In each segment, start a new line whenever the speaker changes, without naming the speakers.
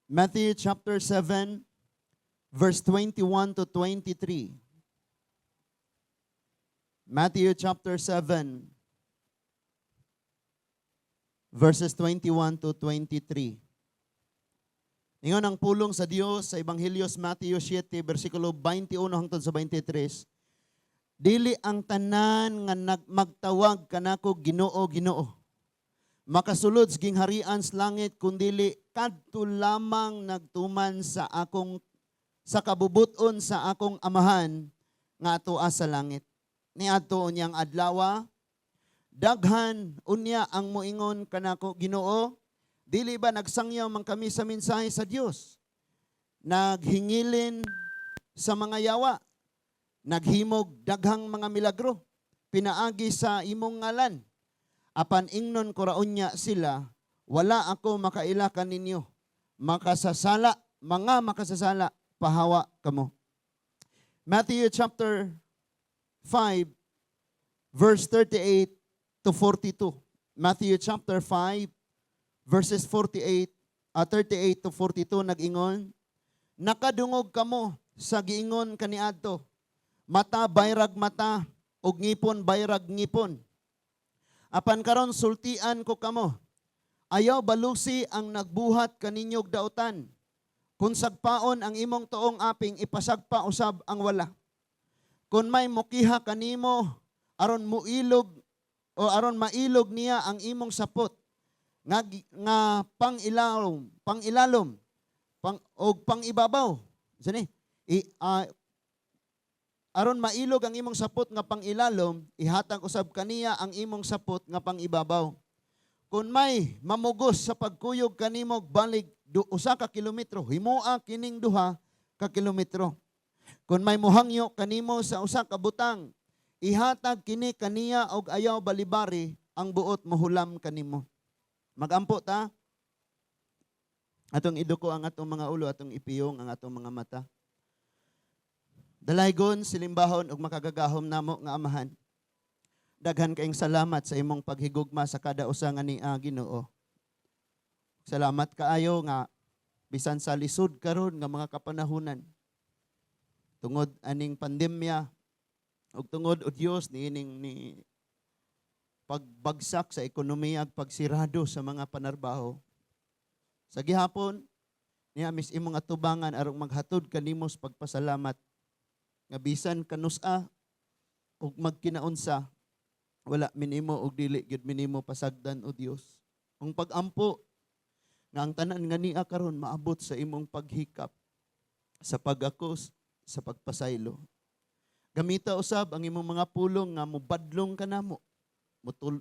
Matthew chapter 7, verse 21 to 23. Matthew chapter 7, verses 21 to 23. Ingon ang pulong sa Dios sa Ebanghelyo sa Matthew 7, versikulo 21 hangtod sa 23. "Dili ang tanan nga magtawag kanako, 'Ginoo, Ginoo,' makasulod sa gingharian sa langit, kundili kadto lamang nagtuman sa kabubuton sa akong Amahan nga atoa sa langit. Niadto unyang adlawa, daghan unya ang moingon kanako, 'Ginoo, dili ba nagsangyaw man kami sa mensahe sa Dios? Naghingilin sa mga yawa, naghimog daghang mga milagro pinaagi sa imong ngalan?' Apan ingnon ko ra unya sila, 'Wala ako makaila kaninyo. Makasasala, mga makasasala, pahawa kamo.'" Matthew chapter 5 verse 38 to 42. Matthew chapter 5 verses 48 38 to 42, nag-ingon, "Nakadungog kamo sa giingon kaniadto, 'Mata bayrag mata ug ngipon bayrag ngipon.' Apan karon sultian ko kamo, ayaw balusi ang nagbuhat kaninyog dautan. Kung sagpaon ang imong tuong aping, ipasagpa usab ang wala. Kung may mukiha kanimo aron muilog o aron mailog niya ang imong sapot nga pang-ilalom, pang og pang-ibabaw. Sani? Aron mailog ang imong sapot nga pang-ilalom, ihatag usab kaniya ang imong sapot nga pang-ibabaw. Kung may mamugos sa pagkuyog kanimo balig 1 ka kilometro, himoa kining 2 ka kilometro. Kung may muhangyo kanimo sa usa ka butang, ihatag kini kaniya og ayaw balibari ang buot mohulam kanimo." Magampo ta. Atong iduko ang atong mga ulo, atong ipiyong ang atong mga mata. Dalaygon, silimbahon ug makagagahom namo nga Amahan. Daghan kaayong salamat sa imong paghigugma sa kada usa nga nia, Ginoo. Salamat kaayo nga bisan sa lisod karon nga mga kapanahunan tungod aning pandemya ug tungod, o Dios, niining ni pagbagsak sa ekonomiya ug pagsirado sa mga panarbaho. Sa gihapon, niya mis imong atubangan aron maghatod kanimo sa pagpasalamat nga bisan kanusa ug magkinaunsa, wala minimo og dili gyud minimo pasagdan, o Dios. Ang pagampo nga ang tanan nga nia karon maabot sa imong paghikap, sa pagakos, sa pagpasaylo. Gamita usab ang imong mga pulong nga mubadlong kanamo,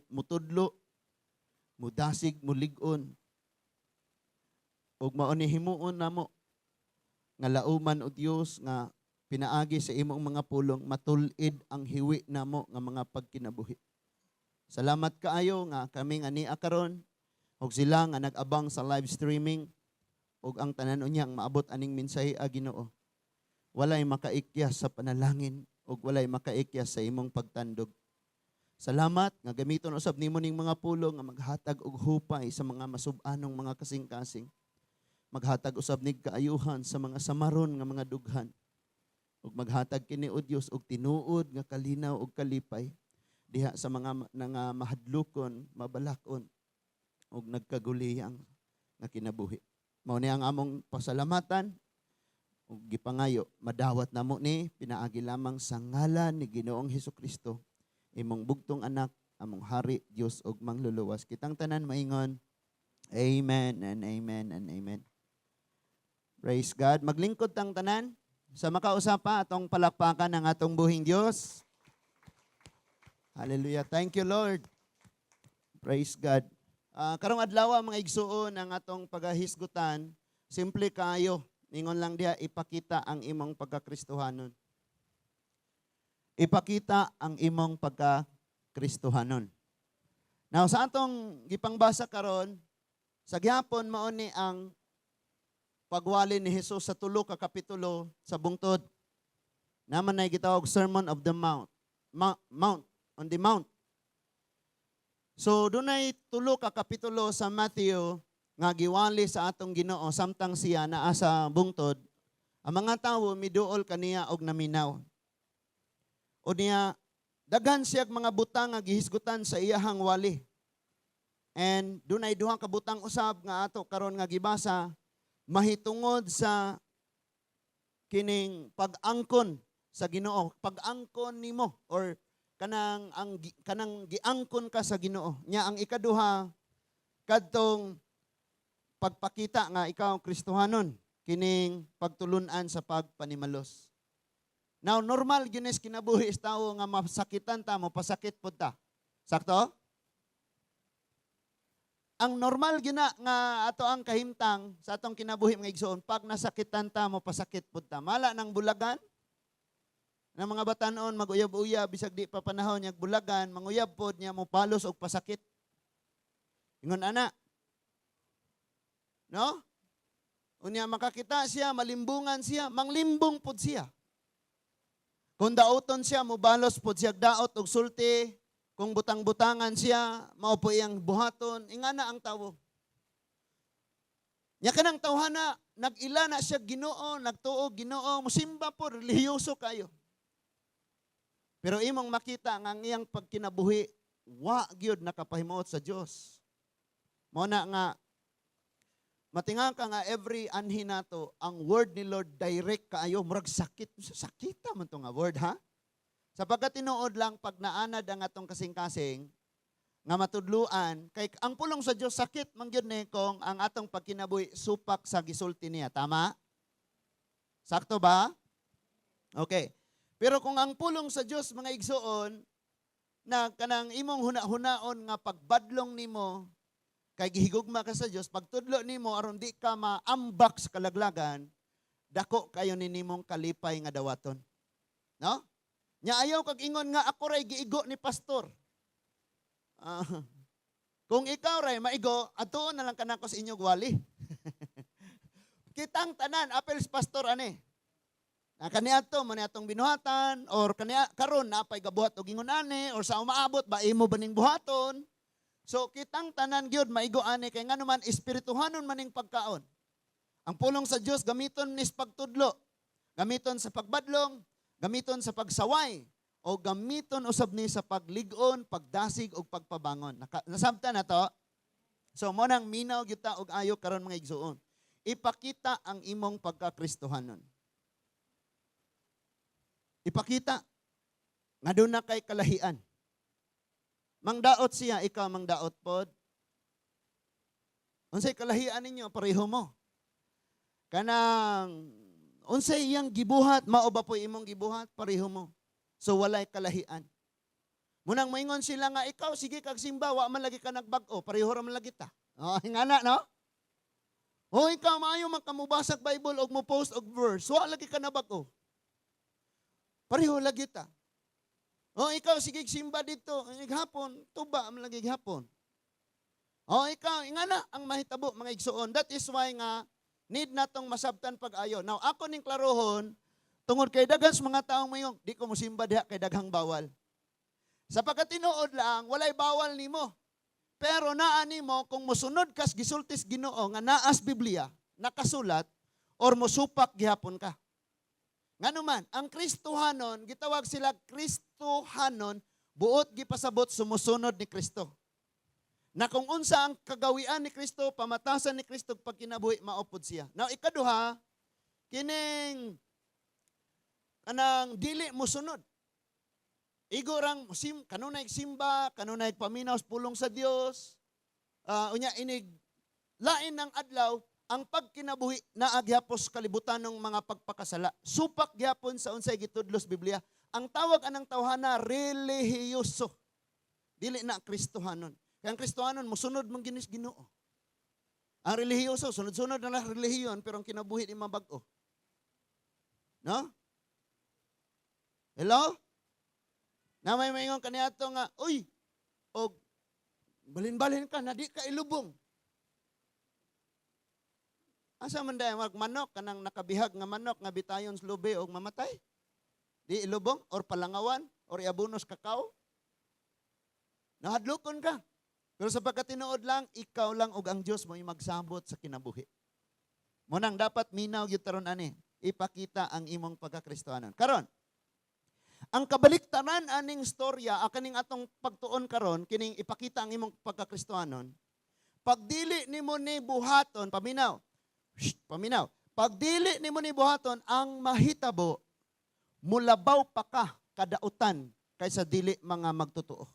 mutudlo, mudasig, mulig-on. Ug mao ni himuon namo nga lauman, o Dios, nga pinaagi sa imong mga pulong matul-id ang hiwi namo nga mga pagkinabuhi. Salamat kaayo nga kami nga nia karon ug sila nga nag-abang sa live streaming ug ang tanan unyang maabot aning mensahe, a Ginoo. Walay makaikyas sa panalangin ug walay makaikyas sa imong pagtandog. Salamat nga gamiton usab nimo ning mga pulong nga maghatag og hupay sa mga masub-anong mga kasing-kasing. Maghatag usab nig kaayuhan sa mga samaron nga mga dughan. Ug maghatag kini, o Dios, og tinuod nga kalinaw ug kalipay diha sa mga nga mahadlokon, mabalakon ug nagkaguliyang nga kinabuhi. Mao ni ang among pasalamatan ug gipangayo madawat namo ni pinaagi lamang sa ngalan ni Ginoong Hesukristo, imong bugtong anak, among hari, Dios ug mangluluwas. Kitang tanan maingon, "Amen and amen and amen." Praise God. Maglingkod tang tanan. Sa makausa pa, atong palakpakan ang atong buhing Dios. Hallelujah. Thank you, Lord. Praise God. Karong adlaw, mga igsuon, ang atong pagahisgutan, simple kaayo. Ningon lang diha, ipakita ang imong pagkakristohanon. Ipakita ang imong pagkakristohanon. Now, sa atong gipangbasa karon, sa gihapon mao ni ang pagwali ni Jesus sa tulo ka kapitulo sa bungtod. Naman na gitawag Sermon of the Mount. Mount, on the Mount. So dunay tulo ka kapitulo sa Matthew nga giwali sa atong Ginoo samtang siya naa sa bungtod, ang mga tawo miduol kaniya og naminaw. O niya daghan siya mga butang nga gihisgutan sa iyahang wali. And dunay duha ka butang usab nga ato karon nga gibasa mahitungod sa kining pag-angkon sa Ginoo, pag-angkon nimo or kanang giangkon ka sa Ginoo. Nya ang ikaduha, kadtong pagpakita nga ikaw Kristohanon, kining pagtulunan sa pagpanimalos. Now, normal gyud is kinabuhi sa tawo nga masakitan ta, mo pasakit pud ta. Sakto? Ang normal gyud na nga ato ang kahimtang sa atong kinabuhi, mga igsoon, pag nasakitan ta, mo pasakit pud ta. Mala nang bulagan, ng mga batanon maguyab-uyab bisag di pa panahon niya bulagan, manguyab pod niya, mo palos og pasakit. Ingon ana. No? Unya makakita siya, malimbungan siya, manglimbong pod siya. Kung daoton siya, mubalos pod siya daot og sulti. Kung butang-butangan siya, mao po iyang buhaton. Ingana ang tawo. Nya kanang tawhana, nag-ila na siya Ginoo, nagtuo Ginoo, musimba po, relihiyoso kayo. Pero imong makita nga ang iyang pagkinabuhi, wa gyud nakapahimuot sa Dios. Mao na nga matinga ka nga every anhi nato ang word ni Lord direct kaayo, murag sakit sakita man to nga word, ha. Sapagkat tinuod lang, pag naanad ang atong kasing-kasing nga matudluan, kay ang pulong sa Dios sakit man gyud ni kung ang atong pagkinabuhi supak sa gisulti niya. Tama? Sakto ba? Okay. Pero kung ang pulong sa Dios, mga igsoon, na kanang imong huna-hunaon nga pagbadlong nimo kay gihigugma ka sa Dios, pagtudlo nimo aron di ka maambak sa kalaglagan, dako kayo ni nimong kalipay nga dawaton. No? Nya ayaw kag ingon nga ako ray giigo ni pastor. Kung ikaw ray maigo, atuon na lang kanako sa inyong wali. Kitang tanan apel sa pastor ani. Na kaniadto mo ni atong binuhatan or kaniya karon napay gabuhat og ingon ani or sa umaabot ba imo baning buhaton. So kitang tanan gyud maigo ani, kay ngano man espirituhanon maning pagkaon. Ang pulong sa Dios gamiton ni sa pagtudlo, gamiton sa pagbadlong, gamiton sa pagsaway, o gamiton usab ni sa paglig-on, pagdasig ug pagpabangon. Nasabtan na to? So mo nang minaw gyud ta og ayo karon, mga igsuon. Ipakita ang imong pagkakristohanon. Ipakita nga doon na kay kalahian. Mangdaot siya, ikaw mangdaot pod. Unsay kalahian ninyo, pareho mo. Kanang unsay iyang gibuhat, mao ba po imong gibuhat, pareho mo. So walay kalahian. Munang moingon sila nga ikaw sige kag simba, wa man lagi ka nagbag-o, pareho ra man lagi ta. Oh, ngana no? Oh, ikaw maayo man ka mobasag Bible og mo post og verse, wa lagi ka nabag-o. Pareho lagi ta. Oh, ikaw sige simba dito, hapon, tuba man lagi hapon. Oh, ikaw, ingana ang mahitabo, mga igsuon. That is why nga need natong masabtan pag-ayo. Now, ako ning klarohon, tungod kay daghan sa mga taong mayong, "Di ko musimba diha kay daghang bawal." Sapagkat tinuod lang, walay bawal nimo. Pero naa nimo kung mosunod kas gisultis Ginoo nga naas Biblia, nakasulat, or mosupak gihapon ka. Ngano man, ang Kristohanon, gitawag sila Kristohanon, buot gipasabot sumusunod ni Kristo. Na kung unsa ang kagawian ni Kristo, pamatasan ni Kristo pagkinabuhi, maupod siya. Now, ikaduha, kining kanang dili mosunod. Igo rang sim kanunay simba, kanunay paminaw sa pulong sa Dios. Unya inig lain ng adlaw ang pagkinabuhi naa gihapos kalibutan ng mga pagpakasala. Supak gihapon sa unsay gitudlos Biblia. Ang tawag anang tawhana relihiyoso. Dili na Kristohanon. Kaya ang Kristohanon mosunod man ginis Ginoo. Ang relihiyoso sunod-sunod na lang relihiyon pero ang kinabuhi di mabag-o. No? Hello? Na may maingon kaniadto nga, "Uy, og balin-balin ka na di ka ilubong." Asa man dahil mag manok kanang nakabihag nga manok nga bitayon sa lubi og mamatay? Di ilubong or palangawan or iabunos kakao? Nahadlokon ka. Pero sa pagkatinuod lang, ikaw lang ug ang Dios mo magsabot sa kinabuhi. Mao nang dapat minaw gyud taron ani, ipakita ang imong pagkakristohanon. Karon, ang kabaliktaran aning storya, ang kaning atong pagtuon karon, kining ipakita ang imong pagkakristohanon, pagdili nimo ni buhaton, paminaw, shh, paminaw, pagdili nimo ni buhaton, ang mahitabo, mulabaw pa ka kadautan kaysa dili mga magtotoo.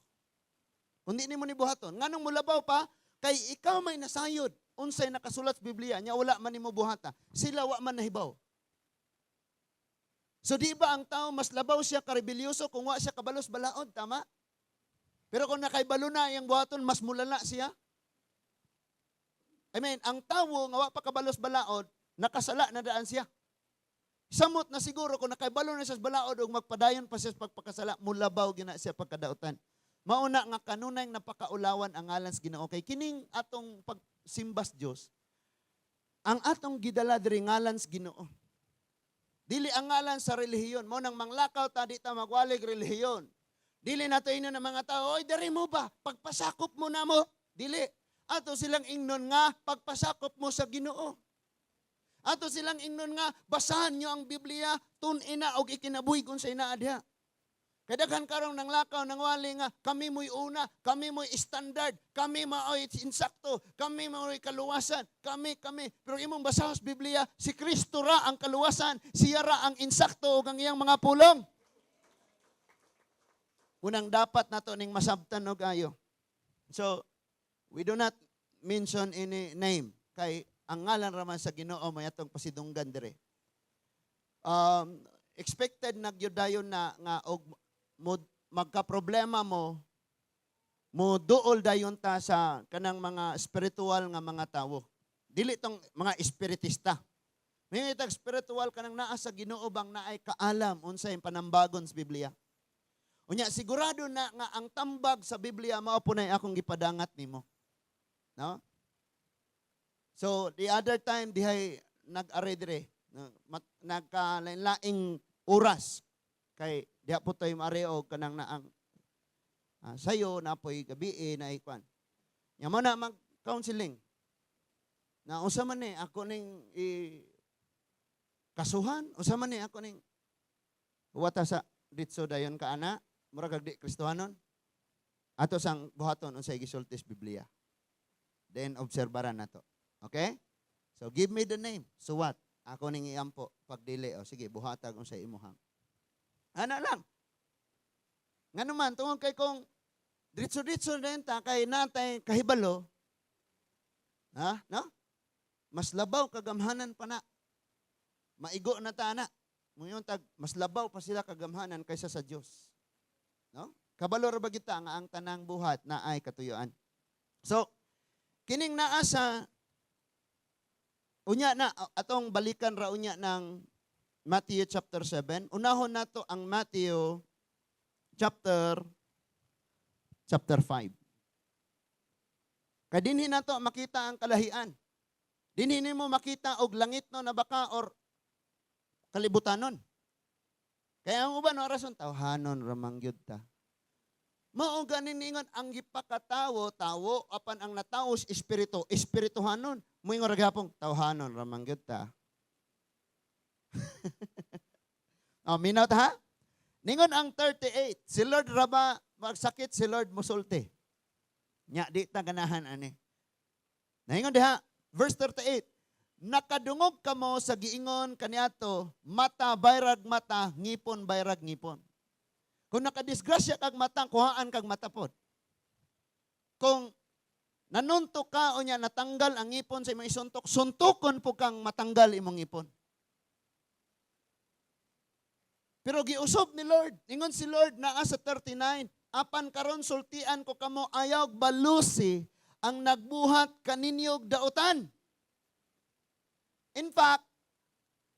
Kung di nimo ni buhaton, nganong mulabaw pa, kay ikaw may nasayod, unsay nakasulat sa Biblia, nya wala man nimo buhata, sila wa man nahibaw. So di ba ang tao mas labaw siya karebelyoso kung wa siya kabalos balaod, tama? Pero kung nakaibalo na iyang buhaton, mas mulala siya. I mean, ang tawo nga wa pa kabalos balaod, nakasala na daan siya. Samot na siguro kung nakaibalo na siya sa balaod ug magpadayon pa siya sa pagpakasala, mulabaw gina siya pagkadautan. Mauna nga kanunay napakaulawan ang ngalan sa Ginoo kay kining atong pagsimbas Dios. Ang atong gidala diri ngalan sa Ginoo. Dili ang ngalan sa relihiyon. Mao nang manglakaw ta, di ta magwalig relihiyon. Dili nato ingnon ng mga tao, "Oy, diri mo ba? Pagpasakop mo na mo." Dili. Ato silang ingnon nga, "Pagpasakop mo sa Ginoo." Ato silang ingnon nga, "Basahan nyo ang Biblia, tun-ina og ikinabuhi kung sa inaa diha." Kay daghan karong nanglakaw nangwali nga kami mo'y una, kami mo'y standard, kami mao'y insakto, kami mao'y kaluwasan, kami kami. Pero imong basahon sa Biblia, si Kristo ra ang kaluwasan, siya ra ang insakto ug ang iyang mga pulong. Unang dapat nato ning masabtan og ayo. So, we do not mention any name kay ang ngalan raman sa Ginoo may atong pasidunggan dire. Expected na gyud dayon na nga og mo magka-problema mo, mo duol dayon ta sa kanang mga spiritual nga mga tawo. Dili tong mga espiritista. May itag spiritual, kanang naa sa Ginoo bang naay kaalam unsay panambagon sa Biblia. Unya sigurado na nga ang tambag sa Biblia mao po na akong gipadangat nimo. No? So the other time dihay nag-are dire, no, nagkalain-laing oras kay diha po tayo maare og kanang naang sayo na po'y gabi na ikwan. Nya mo na mag counseling. Na unsa man ni ako ning i kasuhan, unsa man ni ako ning wata sa ditso dayon ka ana, murag kag di Kristohanon. Ato sang buhaton unsay gisulti sa Biblia. Then obserbaran nato. Okay? So give me the name. So what? Ako ning iampo pag dili, o sige, buhatag unsay imuhang. Ana lang. Ngano man, tungod kay kung diretso-diretso din ta kay natay kahibalo, ha? No? Mas labaw kagamhanan pa na. Maigo na ta na. Muyon tag mas labaw pa sila kagamhanan kaysa sa Dios. No? Kabalo ra ba kita nga ang tanang buhat na ay katuyuan? So, kining naa sa unya na atong balikan ra unya ng Matthew chapter 7. Unahon nato ang Matthew chapter 5. Kay dinhi nato makita ang kalahian. Dinhi nimo makita og langit no na baka or kalibutanon. Kaya ang uban wa rason, tawhanon ra man gyud ta. Mao ganin ningon ang gipakatawo tawo, apan ang natawo sa espiritu espirituhanon. Moingon ra gyapon tawhanon ra man gyud ta. Oh, minaw ta ha? Ningon ang 38, si Lord raba magsakit, si Lord musulti. Nya di ta ganahan ani. Naingon diha, verse 38, "Nakadungog kamo sa giingon kaniadto, mata bayrag mata, ngipon bayrag ngipon." Kung nakadisgrasya kag mata, kuhaan kag mata pod. Kung nanuntok ka o nya natanggal ang ngipon sa imong isuntok, suntukon po kang matanggal imong ngipon. Pero giusob ni Lord, ingon si Lord naa sa 39, "Apan karon sultian ko kamo, ayaw balusi ang nagbuhat kaninyog dautan." In fact,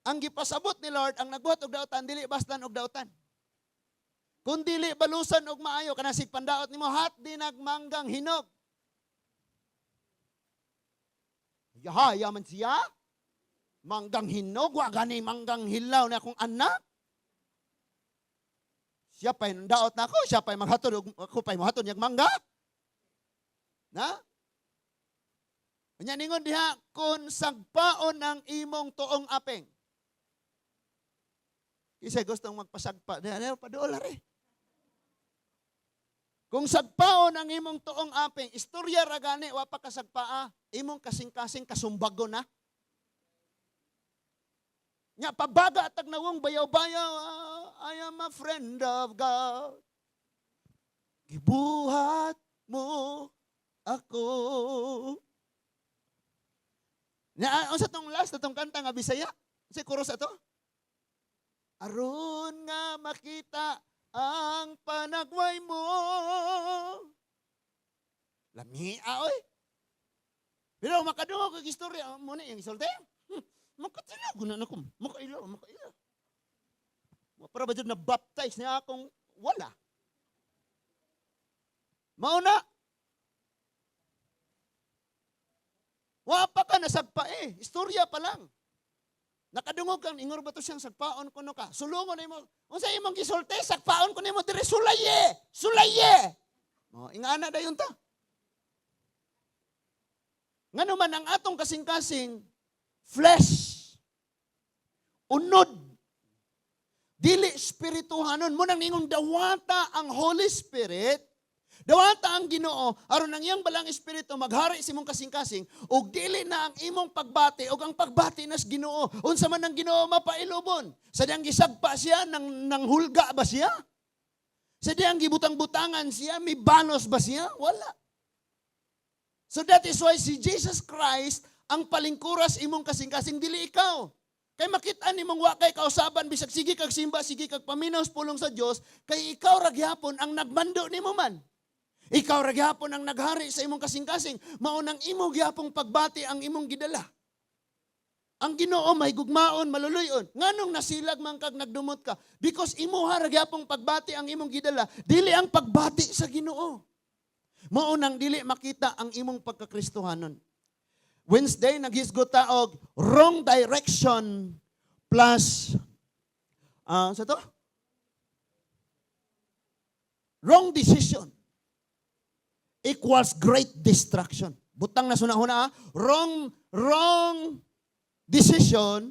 ang gipasabot ni Lord, ang nagbuhat og dautan, dili baslan og dautan. Kung dili balusan og maayo, kanang sigpandaot nimo, hat di nagmanggang hinog. Yahaya man siya. Manggang hinog, wa gani manggang hilaw na akong anak. Siya pa'y daot na ako, siya pa'y maghatod, ako pa'y mohatod niyag mangga. Na? Unya ningon diha, kung sagpaon ang imong tuong aping. Kinsa gustong magpasagpa, diha, diha, paduol re. Kung sagpaon ang imong tuong aping, istorya ra gani, wa pa kasagpaa, imong kasing-kasing kasumbago na. Nya pabaga tag nawong bayaw-bayaw, "Ah, I am a friend of God. Gibuhat mo ako." Nya unsa tong last atong kanta nga Bisaya? Sa chorus ato? Aron nga makita ang panagway mo. Lamia oy. Pero makadungog og istorya mo na iyang isulti. Makatilaw na nako. Makaila, makaila. Para ba dyan na baptize niya akong wala? Mao na. Wa pa ka nasagpa eh. Istorya pa lang. Nakadungog kang ingor ba to siyang sagpaon kuno ka? Sulungon nimo. Unsa imong gisulti? Sagpaon ko nimo diri sulaye. Sulaye. Mo ingana dayon ta. Ngano man ang atong kasing-kasing flesh, unod, dili espirituhanon. Mo nang ningon dawata ang Holy Spirit. Dawata ang Ginoo aron ang iyang balang espiritu maghari sa imong kasing-kasing ug dili na ang imong pagbati ug ang pagbati nas Ginoo. Unsa man ang Ginoo mapailubon. Sa diyang gisagpa siya nang hulga ba siya? Sa diyang gibutang-butangan siya, may banos ba siya? Wala. So that is why si Jesus Christ ang palingkuras imong kasing-kasing, dili ikaw. Kay makita nimong wa kay kausaban bisag sige kag simba, sige kag paminaw sa pulong sa Dios, kay ikaw ra gihapon ang nagmando nimo man. Ikaw ra gihapon ang naghari sa imong kasing-kasing, mao nang imo gihapong pagbati ang imong gidala. Ang Ginoo may gugmaon, maluluyon. Nganong nasilag man kag nagdumot ka? Because imo ra gihapong pagbati ang imong gidala, dili ang pagbati sa Ginoo. Mao nang dili makita ang imong pagkakristohanon. Wednesday naghisgot ta og wrong direction plus sa to? Wrong decision equals great destruction. Butang na sunahuna, ah. Wrong decision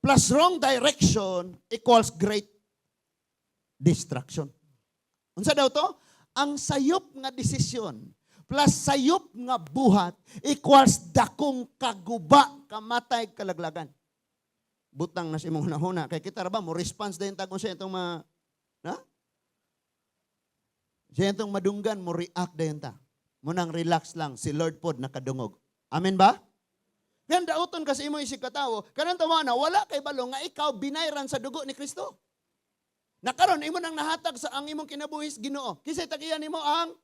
plus wrong direction equals great destruction. Unsa daw to? Ang sayop nga desisyon plus sayop nga buhat equals dakong kaguba, kamatay, kalaglagan. Butang na sa imong hunahuna. Kay kita ra ba, mo response din tag sa itong ma, na? Sa itong madunggan, mo react dayon ta. Mo nang relax lang, si Lord pod nakadungog. Amen ba? Ngayon, dauton kasi imo isig katawo, kanang tawa na, wala kay balo nga ikaw binayran sa dugo ni Kristo. Nakaron imo nang nahatag sa ang imong kinabuhi sa Ginoo. Kisay tagiyan nimo ang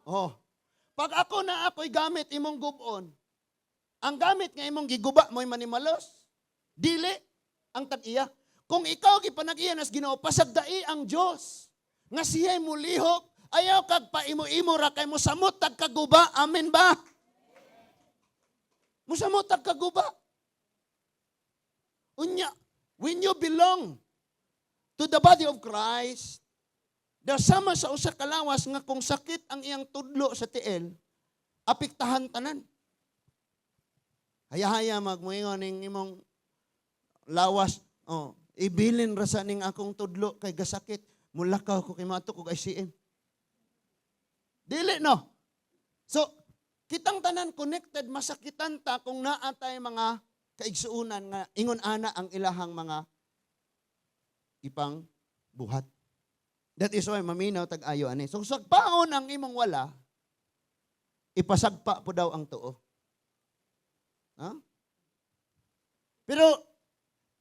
Oh. Pag ako na ako'y gamit imong gubon, ang gamit nga imong giguba mo'y manimalos. Dili ang tag-iya. Kung ikaw gipanag-iya nas Ginoo, pasagdai ang Dios. Nga siya'y mulihok, ayaw kag paimo-imo ra kay mosamot tag kaguba. Amen ba? Musamot tag kaguba. Unya, when you belong to the body of Christ, sama sa usa ka lawas nga kung sakit ang iyang tudlo sa tiil, apektahan tanan. Haya-haya magmuingon ning imong lawas, oh, ibilin ra sa ning akong tudlo kay gasakit, mulakaw ko kay maadto kog ICM. Dili no. So, kitang tanan connected, masakitan ta kung naa tay mga kaigsuonan nga ingon ana ang ilahang mga ipang buhat. That is why maminaw tag-ayo ani. So sagpaon ang imong wala, ipasagpa po daw ang tuo. Ha? Pero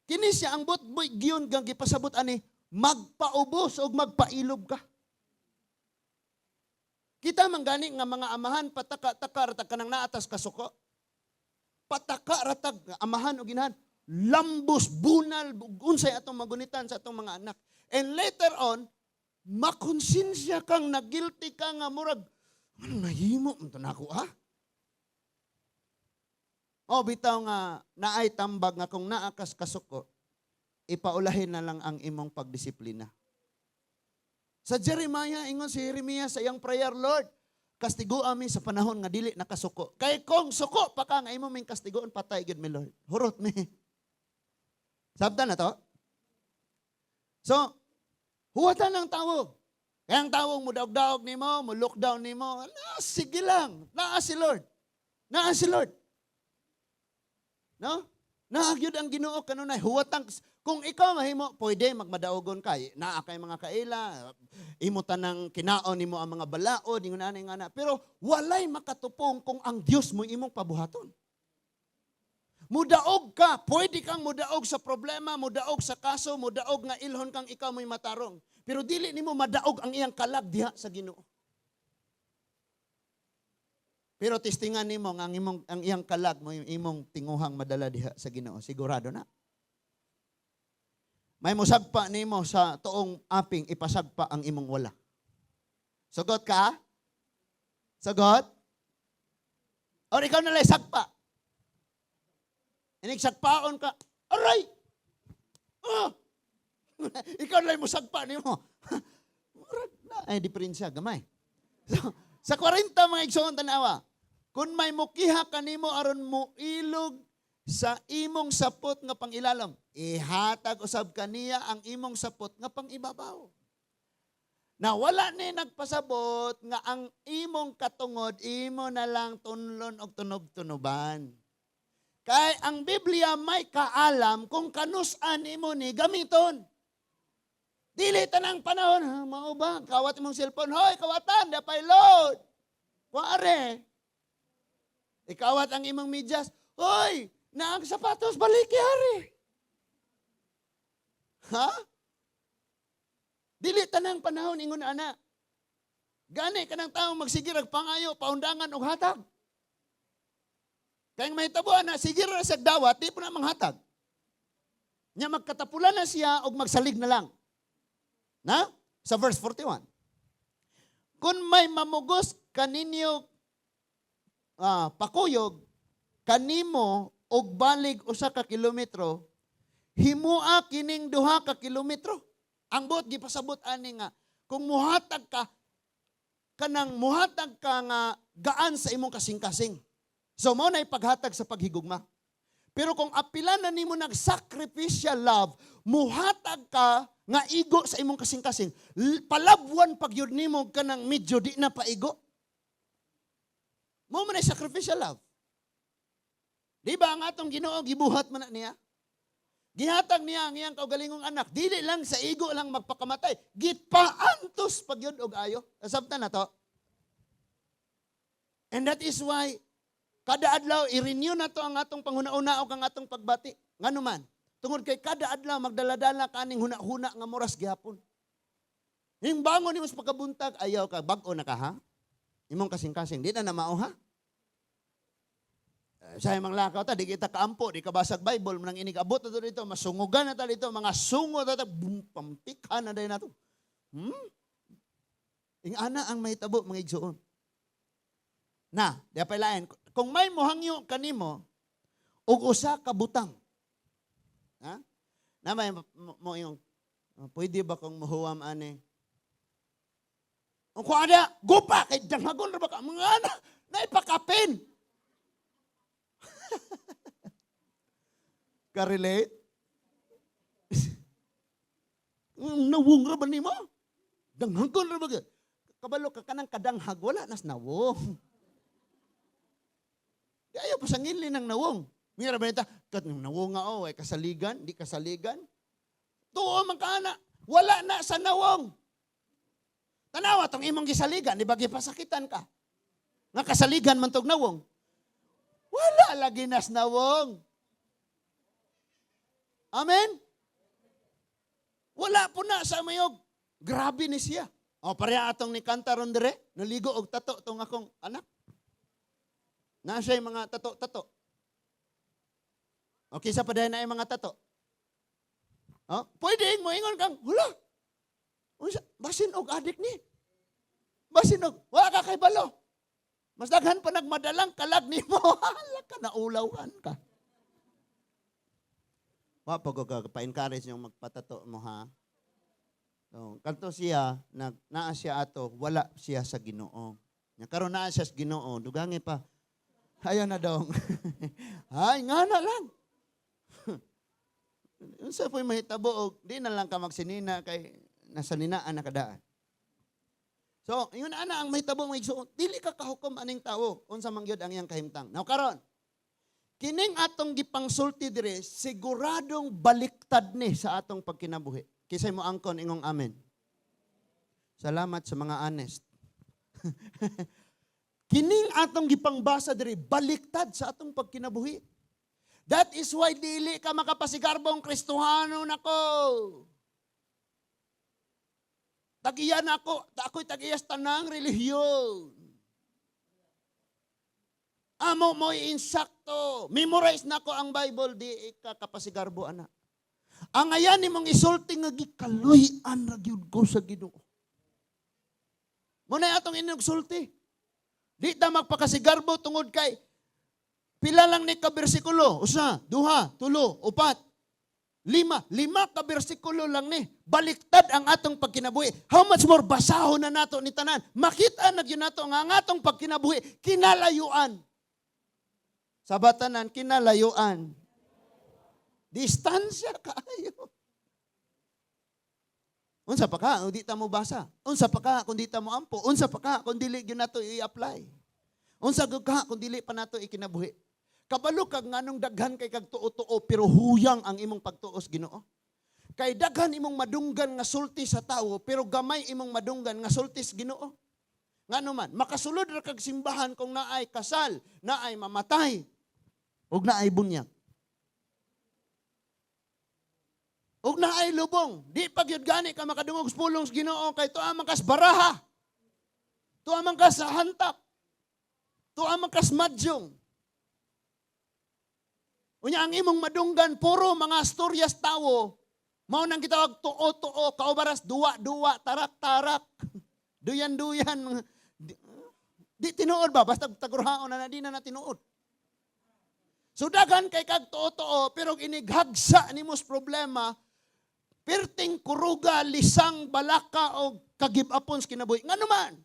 kini siya ang but giyon gang gipasabot ani, magpaubos og magpailob ka. Kita man gani nga mga amahan pataka-taka ratag kanang naatas kasuko. Pataka ratag amahan o ginahan, lambos, bunal, unsay atong magunitan sa atong mga anak. And later on, makonsensya kang nagilty ka nga murag, anong nahimo man to nako ah? O bitaw nga naay tambag nga kung naa kas kasuko, ipaulahin na lang ang imong pagdisiplina. Sa Jeremiah, ingon si Jeremiah sa iyang prayer, "Lord, kastigo ami sa panahon nga dili nakasuko. Kay kung suko pa ka nga imo ming kastigoon, patay gyud mi, Lord. Hurot mi." Sabtan na to? So, huwatan ng tao. Kaya ang tawong mudaog-daog nimo, mo lockdown nimo, na, sige lang. Naa si Lord. Naa si Lord. No? Naa gyud ang Ginoo kanunay huwatang kung ikaw mahimo, pwede magmadaogon ka. Naa kay mga kaila, imo tanang kinaon nimo ang mga balaod, ingon ani nga na. Pero walay makatupong kung ang Dios mo imong pabuhaton. Mudaog ka, pwede kang mudaog sa problema, mudaog sa kaso, mudaog nga ilhon kang ikaw mo'y matarong. Pero dili nimo madaog ang iyang kalag diha sa Ginoo. Pero testingan nimo nga ang iyang kalag mo yung imong tinguhang madala diha sa Ginoo. Sigurado na. May musagpa nimo sa tuong aping, ipasagpa ang imong wala. Sugot ka? Sagot? Or ikaw na lang sagpa? Inig sagpaon ka, aray! Ah! Ikaw na lang musagpa nimo. Murag na, ay diferensya, gamay. So, sa 40, mga igsoon, tanawa, kung may mukiha kanimo aron muilog sa imong sapot nga pangilalom, ihatag usab kaniya ang imong sapot nga pangibabaw. Na wala ni nagpasabot nga ang imong katungod imo na lang tunlon og tunob-tunoban. Kay ang Biblia may kaalam kung kanus-an imo ni gamiton. Dili tanang panahon, ha, mao ba? Kawat imong cellphone, "Hoy, kawatan, dapay load." Kuare. Ikawat ang imong medyas, "Hoy, na ang sapatos, baliki hari." Ha? Dili tanang panahon ingon ana. Gani kanang tao magsige rag pangayo, paundangan og hatag. Kay mahitabo ana, sige ra sa dawat, di po na manghatag. Nya magkatapulan na siya og magsalig na lang. Na? Sa verse 41. Kung may mamugos kaninyo pakuyog kanimo og balig 1 ka kilometro, himua kining 2 ka kilometro. Ang buot gipasabot ani nga kung muhatag ka, kanang muhatag ka nga gaan sa imong kasing-kasing. So mao na ipaghatag sa paghigugma. Pero kung apilan na nimo nag sacrificial love, muhatag ka nga igo sa imong kasing-kasing, palabwan pag yun nimo kanang medyo di na paigo. Mao man ay sacrificial love. Di ba ang atong Ginoo gibuhat man na niya? Gihatag niya ang iyang kaugalingong anak. Dili lang sa igo lang magpakamatay. Gipaantos pag yun og ayo. Nasabtan na to. And that is why kada adlaw i-renew na to ang atong panghuna-una o ang atong pagbati. Ngano man? Tungod kay kada adlaw magdaladala kaning huna-huna nga moras gihapon. Yung bangon nimo sa pagkabuntag, ayaw ka, bag-o na ka ha? Imong kasing-kasing, di na na mao ha? Eh, sa imong lakaw ta, di kita kaampo, di ka basag Bible, manang inig abot na to dito, masungugan na ta dito, mga sungo ta, boom, pampikha na dayon nato. Ing ana ang mahitabo, mga igsoon. Na, di pa lain. Kung may mohangyo kanimo, og usa ka butang. Ha? Na may mo, mo yung, "Ah, pwede ba kong mahuwam ani?" Kung ada, gupa, kay danghagon ra ba ka? Mga anak, naipakapin. Ka-relate? Nawong ra ba nimo? Danghagon ra ba ka? Kabalo ka kanang kadanghag, wala nas nawong. Di ayaw pasangilin ng nawong. Mira ba nita? Kat nawong nga oh, ay kasaligan, di kasaligan. Tuo man ka na, wala na sa nawong. Tanawa tong imong gisaligan, di ba gipasakitan ka? Nga kasaligan man tog nawong. Wala lagi nas nawong. Amen? Wala po na sa mayog. Grabe ni siya. O, pareha atong ni kanta ron dire, naligo og tato tong akong anak. Na siya yung mga tato-tato. Okay, sa padayon na yung mga tato. Oh, pwede mo ingon kang, "Hula. Unsa, basin og adik ni. Basin og, wala ka kay balo. Mas daghan pa nagmadalang kalag nimo." Hala ka, naulawhan ka. Wa pa ko ka pa-encourage yung magpatato mo ha. So, Kanto siya nag naa siya ato, wala siya sa Ginoo. Nya karon naa siya sa Ginoo, dugangi pa. Ayan na dong. Ay, nga na lang. Unsa po'y mahitabo og di na lang ka magsinina kay nasa ninaan na kadaan. So, yun ana ang mahitabo, mga igsoon. Dili ka kahukom aning tawo unsa man gyud ang iyang kahimtang. Now karon, kining atong gipangsulti dire siguradong baliktad ni sa atong pagkinabuhi. Kinsay mo angkon, ingong amen. Salamat sa mga honest. Kining atong gipangbasa diri baliktad sa atong pagkinabuhi. That is why dili ka makapasigarbong Kristohano nako. Tagiya na ako, ako'y tag-iyas tanang relihiyon. Amo mo insakto. Memorize na ko ang Bible, di ka kapasigarbo ana. Ang ayan nimong isulti nga gikaluy-an ra gyud ko sa Ginoo. Mao na atong inugsulti. Di ta magpakasigarbo tungod kay pila lang ni ka bersikulo? Usa, duha, tulo, upat, lima. 5 ka bersikulo lang ni. Baliktad ang atong pagkinabuhi. How much more basahon na nato ni tanan? Makita na gyud nato nga ang atong pagkinabuhi kinalayuan. Sa batanan, kinalayuan. Distansya kaayo. Unsa pa ka kung di ta mo basa? Unsa pa ka kung di ta mo ampo? Unsa pa ka kung dili gyud nato i-apply? Unsa gyud ka kung dili pa nato ikinabuhi? Kabalo kag nganong daghan kay kag tuo-tuo pero huyang ang imong pagtuos Ginoo. Kay daghan imong madunggan nga sulti sa tawo pero gamay imong madunggan nga sulti sa Ginoo. Ngano man, makasulod ra kag simbahan kung naay kasal, naay mamatay, ug naay bunyag. Ug naay lubong, di pa gyud gani ka makadungog sa pulong sa Ginoo kay tuwa man kas baraha. Tuwa man kas sa hantak. Tuwa man kas madyong. Unya ang imong madunggan puro mga storyas tawo. Mao nang gitawag tuo-tuo, kaubaras duwa-duwa, tarak-tarak. Duyan-duyan. Di tinuod ba? Basta tagurhaon na na, di na na tinuod. So daghan kay kag tuo-tuo, pero inighagsa nimo sa problema, perting kuruga, lisang, balaka o kagibapon sa kinabuhi. Ngano man?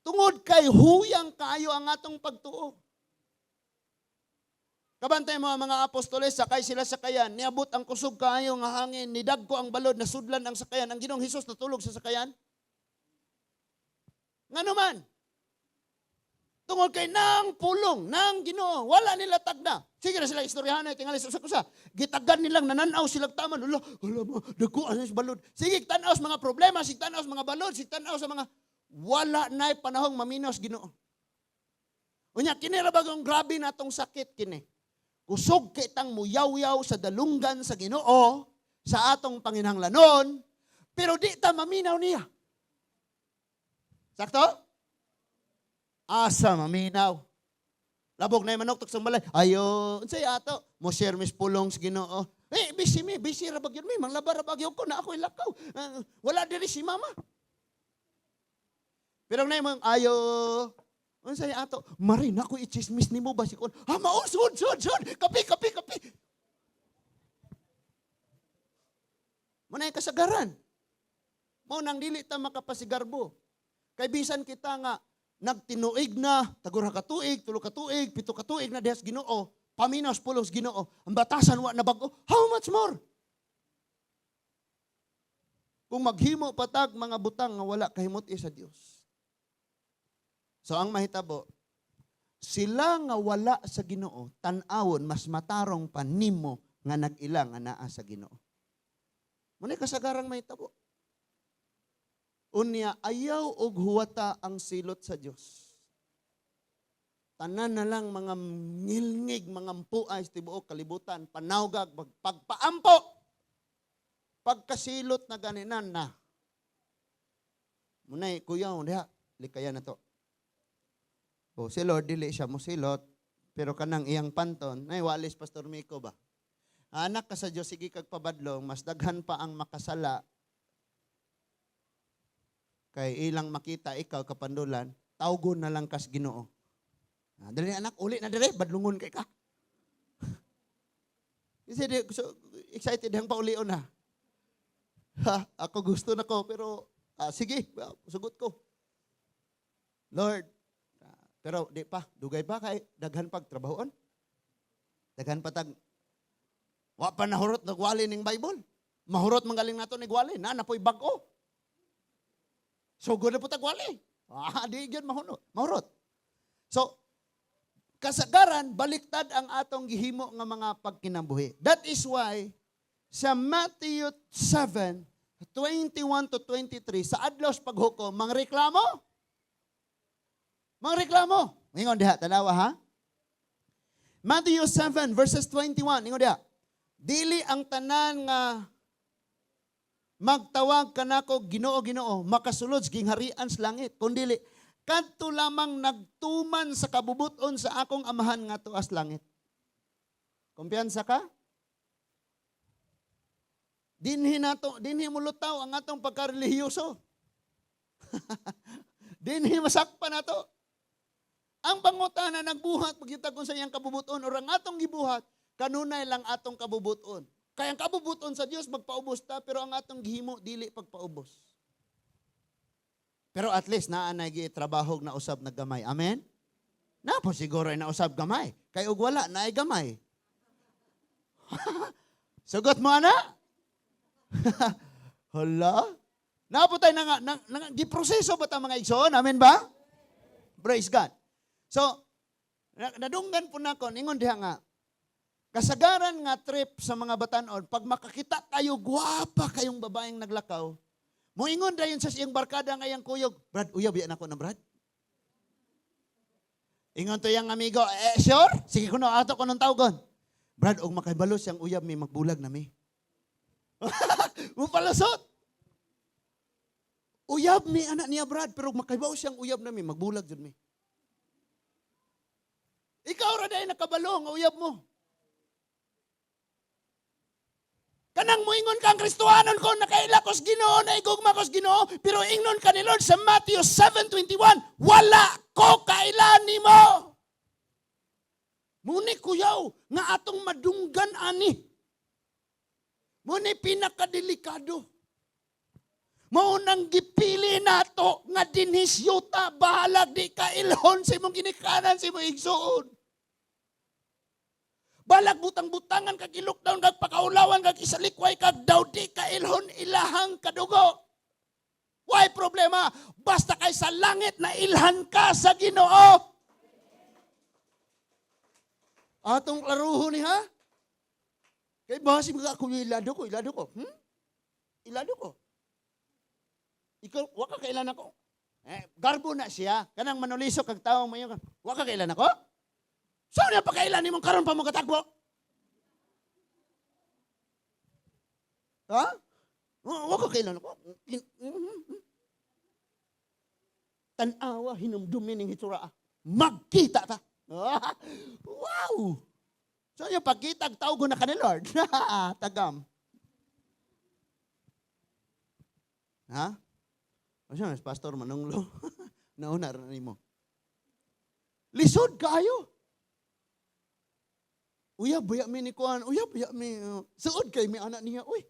Tungod kay huyang kaayo ang atong pagtuo. Kabantay mo ang mga apostoles, sakay sila sa sakayan, niabot ang kusog kaayo nga hangin, nidagko ang balod, nasudlan ang sakayan. Ang Ginoong Hesus natulog sa sakayan. Ngano man? Tungod kay nang pulong, nang Ginoo, wala nila tagna. Sige na sila istoryahan na tingali sa usa-usa. Gitagan nilang nananaw silang taman. Hala, hala mo, dagko ang balod. Sige, tan-aw sa mga problema, sige tan-aw sa mga balod, sige tan-aw sa mga wala na'y panahong maminos Ginoo. Unya kini ra bagong grabe na tong sakit kini. Kusog kitang muyaw-yaw sa dalunggan sa Ginoo sa atong panginahanglanon, pero di ta maminaw niya. Sakto? Asa maminaw. Labog na manok sa balay. Ayo, unsay ato? Mo share mis pulong sa Ginoo. Eh, busy mi, busy ra bagyod mi, manglaba ra bagyo ko na ako ilakaw. Wala diri si mama. Pero nay mong ayo, unsay ato? Mari na ko i-chismis nimo ba si kon? Ha, mao sud sud sud. Kapi kapi kapi. Munay kasagaran. Mao nang dili ta makapasigarbo. Kay bisan kita nga nagtinuig na, tagura ka tuig, tulo ka tuig, 7 ka tuig na dihas Ginoo, paminos pulos Ginoo, ang batasan wa na bag-o, how much more? Kung maghimo patag mga butang nga wala kahimot sa Dios. So ang mahitabo, sila nga wala sa Ginoo, tan-awon mas matarong pa nimo nga nag-ila nga naa sa Ginoo. Muna kasagarang mahitabo. Unya, ayaw og huwata ang silot sa Dios. Tanan na lang mga ngilngig, mga mpuay sa tibuok kalibutan, panawgag, pagpaampo. Pagkasilot na ganinan na. Munay, kuya, diha, likayan na to. O, si Lord, dili siya mosilot, pero kanang iyang panton, nay, walis Pastor Miko ba? Anak ka sa Diyos, sige kag pabadlong, mas daghan pa ang makasala, kay ilang makita ikaw kapandulan, tawgon na lang kas Ginoo. Ah, dali anak, uli na dire, badlungon kay ka. Kasi di, so, excited hang paulion na. Ha, ako gusto na ko, pero Ah, sige, sugot ko. Lord, pero di pa, dugay pa kay daghan pag trabahoon. Daghan pa tag wa pa nahurot nagwali ning Bible. Mahurot man galing nato ni gwali, na napoy bag-o. Sugod na po tagwali. Ah, di gyud mahunot, mahurot. So, kasagaran baliktad ang atong gihimo nga mga pagkinabuhi. That is why sa Matthew 7, 21 to 23, sa adlaw sa paghukom, mangreklamo. Mangreklamo. Ingon diha, tanawa ha. Matthew 7 verses 21, ingon diha. "Dili ang tanan nga magtawag kanako 'Ginoo, Ginoo' makasulod sa gingharian sa langit, kundili kadto lamang nagtuman sa kabubuton sa akong Amahan nga tuas langit." Kumpiyansa ka? Dinhi nato, dinhi mulutaw ang atong pagkarelihiyoso. Dinhi masakpan nato. Ang pangutana, nagbuhat pagkita kung sa iyang kabubuton o ang atong gibuhat, kanunay lang atong kabubuton? Kaya ang kabubuton sa Dios magpaubos ta, pero ang atong gihimo dili pagpaubos. Pero at least naa na trabaho na usab na gamay. Amen? Na po siguro ay nausab gamay. Kay og wala naay gamay. Sugot mo ana? Hala? Naa po tayo na nga, giproseso ba ta, mga igsoon? Amen ba? Praise God. So, nadunggan po nako, ningon diha nga, kasagaran nga trip sa mga batanon, pag makakita kayo, gwapa kayong babaeng naglakaw, moingon dayon sa iyang barkada nga iyang kuyog, "Brad, uyab yan ako na, Brad." Ingon to iyang amigo, "Eh, sure? Sige kuno, ato ko nung tawgon. Brad, og makahibalo siyang uyab mi, magbulag na mi." Mupalasot. "Uyab mi, anak niya, Brad, pero makahibaw siyang uyab na mi, magbulag jud mi." Ikaw ra dahil nakabalo nga uyab mo. Kanang moingon kang Kristohanon ko, nakaila kos Ginoo, naigugma kos Ginoo, pero ingnon ka ni Lord sa Matthew 7:21, "Wala ko kaila nimo." Muni kuyaw nga atong madunggan ani. Muni pinakadelikado. Mao nang gipili nato nga dinhi sa yuta, bahalag di ka ilhon sa imong ginikanan, sa imong igsuon. Balag butang-butangan kag i-lockdown kag pakaulawan kag isalikway kag daw di ka ilhon ilahang kadugo. Why problema? Basta kay sa langit na ilhan ka sa Ginoo. Atong klaruho ni ha? Kay basi mga ako ilado ko, ilado ko. Ilado ko. Ikaw, wa ka kailan ako. Eh, garbo na siya. Kanang manuliso kag tawo mayo. Wa ka kailan ako? So niya pa kailan nimong karon pa mo katagbo? Ha? Wa ka kailan ako? Tan-awa hinumdumi ning hitsura. Magkita ta. Wow! So yung pagkita tawgo na ka ni Lord. Tagam. Ha? O siya, Pastor Manunglo. Nauna ra nimo. Lisod kaayo. Uyab baya mi ni kuan, uyab baya mi. Suod kay mi anak niya, uy.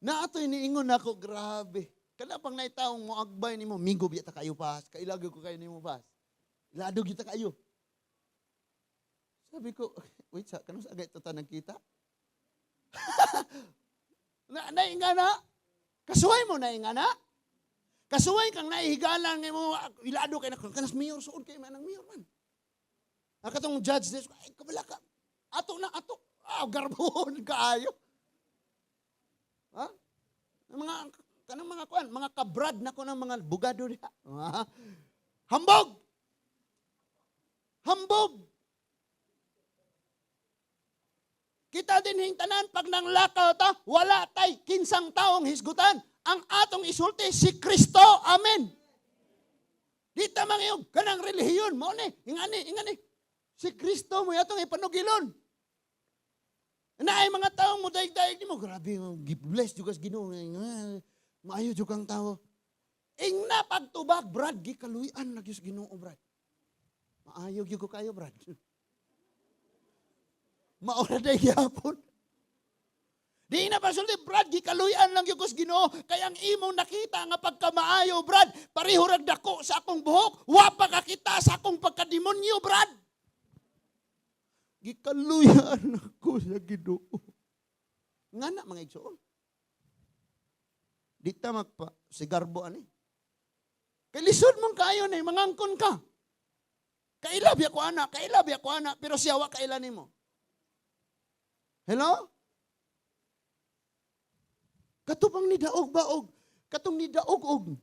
Naatoy niingon nako, grabe. Kana pang naitawong mo agbay nimo, migo biya ta kayo pas, kailago ko kayo nimo pas. Ilado kita kayo. Sabi ko, "Wait sa, kano sa agay to ta nagkita?" Na, nainga na. Kasuway mo nainga na. Kasuway kang naihigala nga mo, ilado kay na, kanas mayor, suod kay man ang mayor man. Akatong judge this, ay, kabala ka. Ato na, ato. Ah, garbon kaayo. Ha? Ang mga, kanang mga kuan, mga kabrad na ko ng mga bugado diha. Ha? Hambog! Hambog! Kita din tanan pag nanglakaw ta, wala tay kinsang taong hisgutan. Ang atong isulti si Kristo. Amen. Di ta mangiyog kanang relihiyon mo ni, ingani, ingani. Si Kristo mo atong ipanugilon. Na ay mga taong mo daig-daig nimo, grabe, gi-bless jud kas Ginoo. Maayo jud kang tao. Ingna pagtubag, Brad, gikaluy-an na gyud sa Ginoo, Brad. Maayo gyud ko kayo, Brad. Maura day gyapon. Di na pasulti, "Brad, gikaluyan lang gyud ko sa Ginoo kay ang imong nakita nga pagkamaayo, Brad, pareho rag dako sa akong buhok, wa pa kakita sa akong pagkademonyo, Brad. Gikaluyan ako sa Ginoo." Nga na, mga igsoon. Di ta magpa sigarbo ani. Kay lisod man kayo na mangangkon ka. Kaila biya ko ana, kaila biya ko ana, pero siya wa kaila nimo. Hello? Katong nidaog ba og katong nidaog og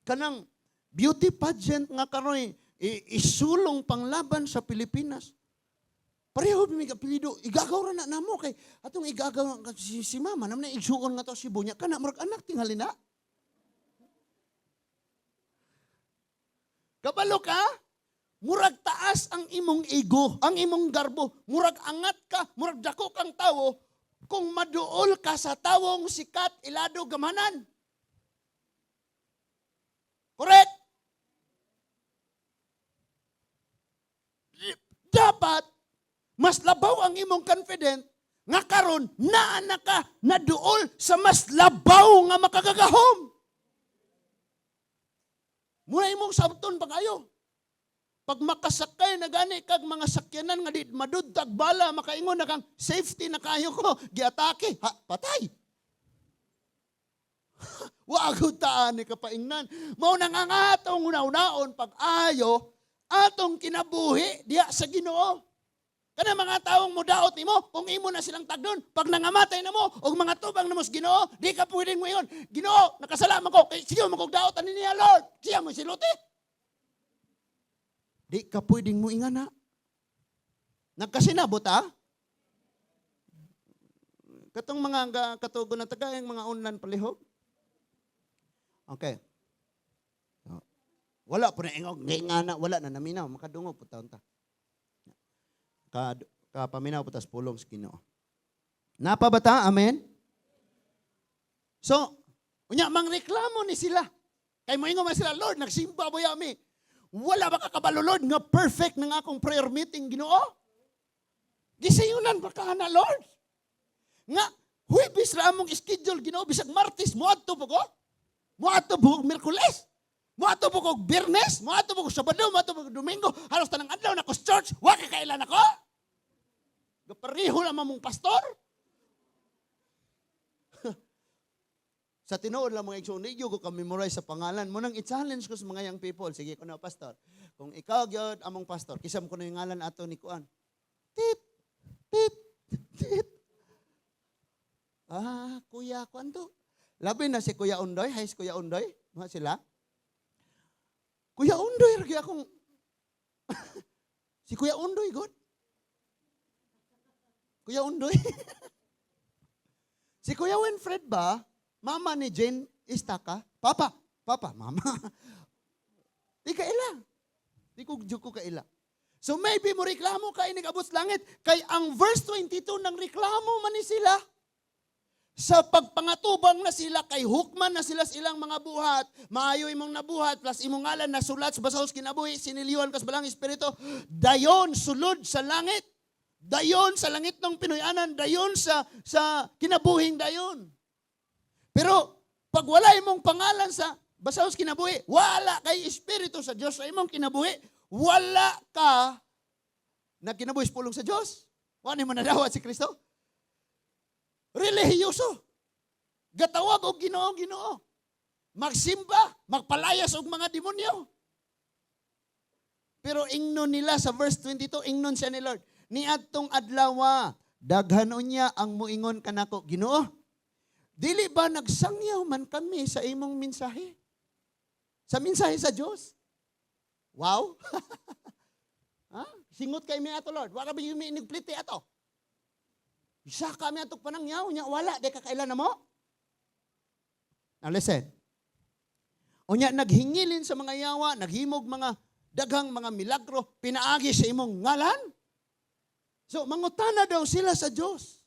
kanang beauty pageant nga karoy isulong panglaban sa Pilipinas. Pareho mi apelyido, igagaw ra na namo kay atong igagaw si mama naman na igsuon nga to si Bunya kana murag anak tingali na. Kabalo ka? Murag taas ang imong ego, ang imong garbo, murag angat ka, murag dako kang tawo kung maduol ka sa tawong sikat, ilado, gamanan. Correct? Dapat, mas labaw ang imong confident nga karon naa na ka naduol sa mas labaw nga makagagahom. Muna imong sabton pag-ayo. Pag makasakay na gani kag mga sakyanan nga di madudtag bala, makaingon na kang safety na kayo ko, giatake, ha, patay. Wa gud taan ni kapaingnan. Mao na nga nga atong una-unaon pag-ayo, atong kinabuhi diha sa Ginoo. Kana mga taong mudaot nimo, kung imo na silang tagdon, pag nangamatay na mo, og mga tubang na mo sa Ginoo, di ka pwedeng moingon, "Ginoo, nakasalaman ko, kay sige mo kog daot ani niya, Lord." Siya mo siluti. Di ka pwedeng moingan na. Nagkasinabot ha? Katong mga katugo na tagayang mga online palihog. Okay. Wala po na ingog, nga na, wala na naminaw, makadungog po taon ta. Kapaminaw po tas pulong sa Ginoo. Napabata? Amen? So, unya, mangreklamo ni sila. Kay moingon man sila, "Lord, nagsimba ba yami? Wala ba ka kabalo, Lord, nga perfect ng akong prayer meeting, Ginoo? Gisayunan ba ka na, Lord? Nga, Huwebes ra among schedule, Ginoo, bisag Martes, moadto po ko? Moadto po ko Miyerkules? Moadto po ko Biyernes? Moadto po ko Sabado? Moadto po ko Domingo? Halos tanang adlaw na ko sa church, wa ka kailan ako? Gapareho naman mong pastor." Sa tinuod lang, mga igsoon, di ko ka-memorize sa pangalan. Mo nang i-challenge ko sa mga young people. "Sige ko na, pastor. Kung ikaw gyud among pastor, kisam ko na yung ngalan ato ni Kuan." Tit, tit, tit. Ah, Kuya Kuan to. Labi na si Kuya Undoy. Hi, si Kuya Undoy. Mga sila. Kuya Undoy, ragi akong si Kuya Undoy, good. Kuya Undoy. Si Kuya Winfred ba? Mama ni Jane Istaka? Papa, papa, mama. Di ka ila. Di ko ko kaila. So maybe mo reklamo ka inig abot sa langit. Kay ang verse 22 ng reklamo man ni sila. Sa pagpangatubang na sila, kay hukman na sila sa ilang mga buhat, maayo imong nabuhat, plus imong ngalan nasulat sa basahos kinabuhi, sinilyoan kas balang espiritu, dayon sulod sa langit. Dayon sa langit ng Pinoyanan, dayon sa kinabuhing dayon. Pero pag wala imong pangalan sa basahos kinabuhi, wala kay espiritu sa Dios sa imong kinabuhi, wala ka na kinabuhi sa pulong sa Dios. Wala mo nadawat si Kristo. Relihiyoso. Gatawag og Ginoo, Ginoo. Magsimba, magpalayas og mga demonyo. Pero ingnon nila sa verse 22, ingnon siya ni Lord, "Niadtong adlawa, daghan unya ang muingon kanako, 'Ginoo, dili ba nagsangyaw man kami sa imong mensahe?'" Sa mensahe sa Dios. Wow. Ha? Singot kay mi ato, Lord. Wala ba yung inigpliti ato? Isa kami atok panangyaw nya wala di ka kailan na mo. Now listen. Unya naghingilin sa mga yawa, naghimog mga daghang mga milagro, pinaagi sa imong ngalan. So mangutana daw sila sa Dios.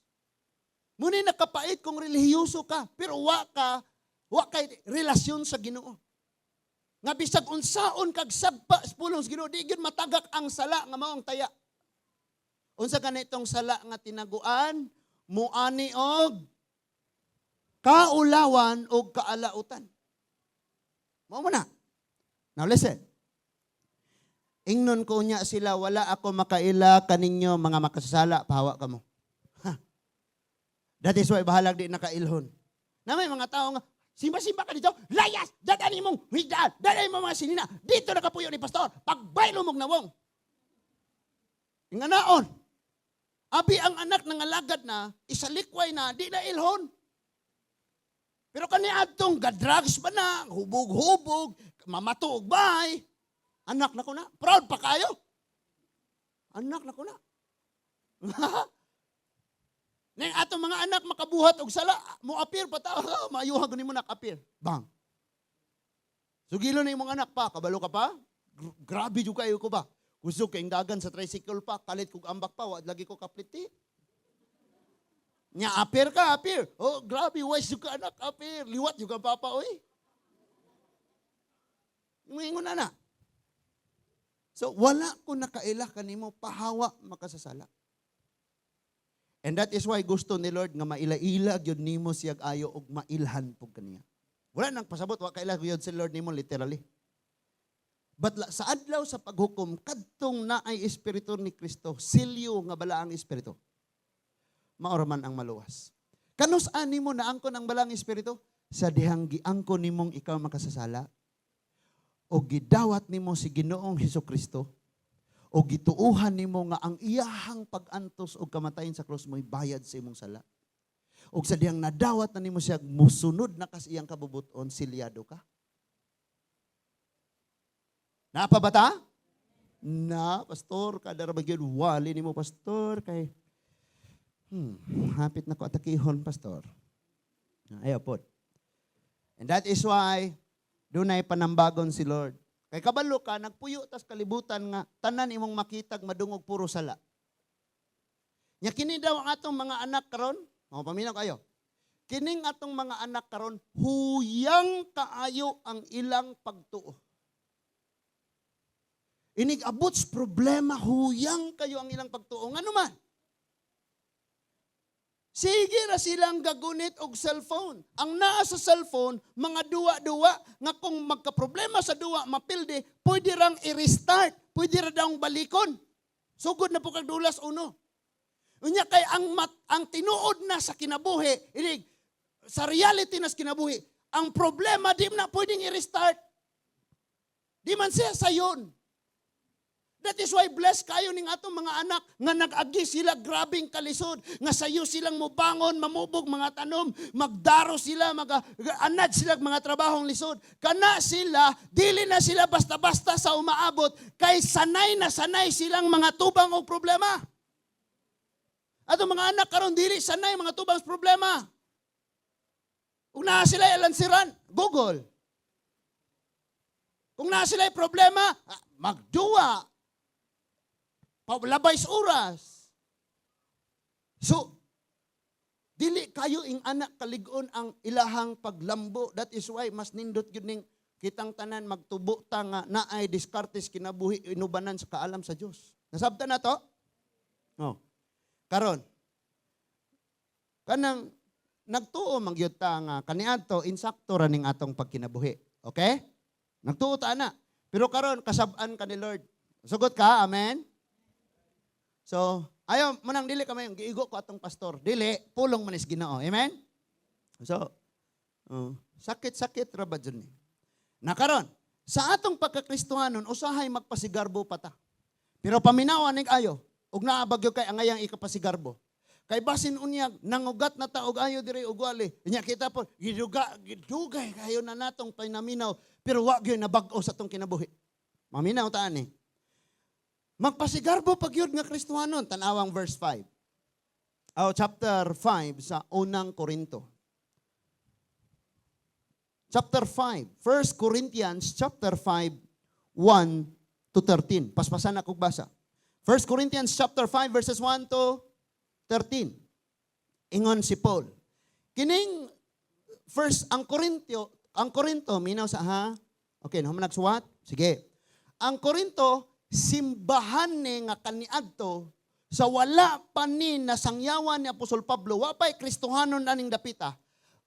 Muni nakapait kung relihiyoso ka, pero wa kay relasyon sa Ginoo. Nga bisag unsaon kag sagpa sa pulong sa Ginoo, di gyud matagak ang sala nga mao ang taya. Unsa kanitong sala nga tinaguan, muani og Kaulawan o kaalautan. Mao mo na. Now listen. Ingnon ko niya sila, "Wala ako makaila kaninyo, mga makasasala, pahawa kamo." Ha. That is why bahalag di nakailhon. Na may mga tao nga, "Simba-simba ka dito, layas, dadani mong higdaan, dadani mo mga sinina, dito nakapuyo ni pastor, pagbaylo mong nawong." Inganaon. Abi ang anak ng alagad na, isalikway na, di na ilhon. Pero kani adtong ga-drugs ba na, hubog-hubog, mamato og bay, "Anak na ko na." Proud pa kayo. "Anak na ko na." Ning atong mga anak makabuhat og sala, mo appear pa ta, "Maayuha gani mo nak-appear." Bang. Sugilo na imong anak pa, "Kabalo ka pa? Grabe jud kayo ko ba? Kusog kay dagan sa tricycle pa, kalit kog ambak pa, wa lagi ko kapliti." Nya appear ka, appear. "Oh, grabe wise jud ka, anak, appear. Liwat jud ka papa oy." Ingon na na. So wala ko nakaila kanimo, pahawa, makasasala. And that is why gusto ni Lord nga maila-ila gyud nimo siyag ayo og mailhan pug kaniya. Wala nang pasabot wa kaila gyud si Lord nimo literally. But sa adlaw sa paghukom, kadtong naay espiritu ni Kristo, silyo nga balaang espiritu, mao ra man ang maluwas. Kanus ani mo naangkon ang balaang espiritu? Sa dihang giangkon nimong ikaw makasasala o gidawat nimo si Ginoong Hesus Kristo o gituuhan nimo nga ang iyahang pag-antos o kamatayon sa krus mo'y bayad sa imong sala. Og sa dihang nadawat na nimo siya, musunod na kas iyang kabubuton, silyado ka. Naa pa ba ta? Na, pastor, kada ra ba gyud wali nimo, pastor, kay hapit na ko atakihon, pastor. Ayaw pod. And that is why dunay panambagon si Lord. Kay kabalo ka, nagpuyo tas kalibutan nga tanan imong makitag madungog puro sala. Nya kini daw ang atong mga anak karon, oh, paminaw kayo. Kining atong mga anak karon, huyang kaayo ang ilang pagtuo. Inig abot sa problema, huyang kayo ang ilang pagtuo. Ngano man? Sige ra silang gagunit og cellphone. Ang naa sa cellphone, mga duwa-duwa, nga kung magka-problema sa duwa, mapildi, pwede rang i-restart, pwede ra daw balikon. Sugod na po kag dulas uno. Unya kay ang tinuod na sa kinabuhi, inig, sa reality na sa kinabuhi, ang problema di na pwedeng i-restart. Di man siya sayon. That is why blessed kayo ning atong mga anak nga nag-agi sila grabing kalisod, nga sayo silang mubangon, mamubog mga tanom, magdaro sila, mag anad sila mga trabahong lisod. Kana sila, dili na sila basta-basta sa umaabot kay sanay na sanay silang mga tubang og problema. Atong mga anak karon dili sanay mga tubang sa problema. Kung naa sila alansiran, Google. Kung naa sila problema, magduwa. Palabay sa oras. So, dili kayo ing anak kalig-on ang ilahang paglambo. That is why mas nindot gyud ning kitang tanan magtubo ta nga naay diskartes kinabuhi inubanan sa kaalam sa Dios. Nasabtan na to? Oh. Karon, kanang nagtuo man gyud ta nga kaniadto insakto ra ning atong pagkinabuhi. Okay? Nagtuo ta na. Pero karon kasab-an ka ni Lord. Sugot ka? Amen? So, ayaw manang dili kami giigo ko atong pastor. Dili, pulong man is Ginoo. Amen? So, oh, sakit-sakit ra ba dyan ni? Nakaron, sa atong pagkakristohanon, usahay magpasigarbo pa ta. Pero paminawan ning ayo, ug naa ba gyud kay angayang ikapasigarbo. Kay basin unyag nangugat na ta og ayo diri og wali. Nya kita po giduga gidugay kayo na natong pinaminaw, pero wa gyud nabag-o sa atong kinabuhi. Maminaw ta ani. Magpasigarbo pag yun nga Kristohanon. Tanawang verse 5. Oh, chapter 5 sa Unang Korinto. Chapter 5. 1 Corinthians chapter 5, 1 to 13. Paspasan ako basa. 1 Corinthians chapter 5 verses 1 to 13. Ingon si Paul. Kining first ang Korinto minaw sa ha. Okay, na nagsuwat? Sige. Ang Korinto simbahan ni nga kaniadto sa wala pa ni nasangyawan ni Apostol Pablo, wa pa'y Kristohanon aning dapita.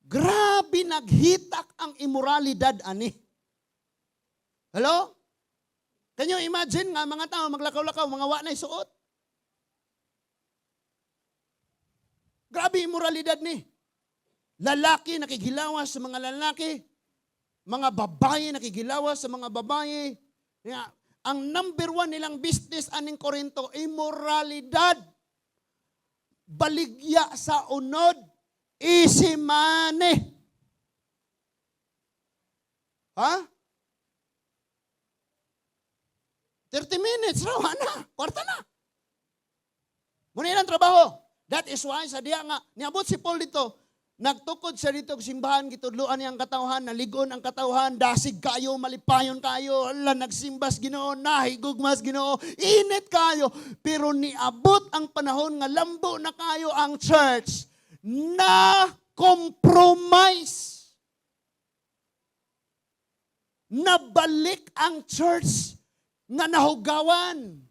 Grabe naghitak ang imoralidad ani. Hello? Can you imagine nga mga tao maglakaw-lakaw, mga wa na'y suot? Grabe imoralidad ni. Lalaki nakigilawas sa mga lalaki, mga babae nakigilawas sa mga babae. Ya, ang number one nilang business aning Korinto, imoralidad. Baligya sa unod, easy money. Ha? 30 minutes raw, ana, kwarta na. Muna ilang trabaho. That is why sa diya nga, niabot si Paul dito, nagtukod siya dito, simbahan, gitudloan niya ang katawhan, naligon ang katawhan, dasig kayo, malipayon kayo, ala, nagsimbas Ginoo, nahigugmas Ginoo, init kayo. Pero niabot ang panahon nga lambo na kayo ang church na compromise. Nabalik ang church nga nahugawan.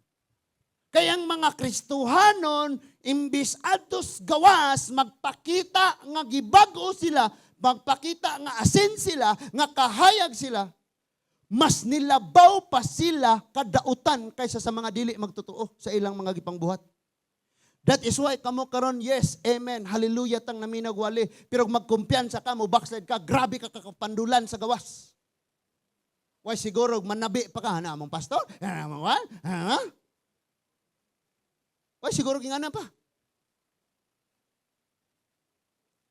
Kaya ang mga Kristohanon, imbis adtos gawas, magpakita nga gibag-o sila, magpakita nga asin sila, nga kahayag sila, mas nilabaw pa sila kadautan kaysa sa mga dili magtotoo sa ilang mga gipangbuhat. That is why kamo karon, yes, amen, hallelujah tang naminagwali, pero magkumpiyansa ka, mo backslide ka, grabe ka kakapandulan sa gawas. Why siguro manabi pa ka, hana mong pastor? Hana mong what? Ha? Why siguro gingana pa?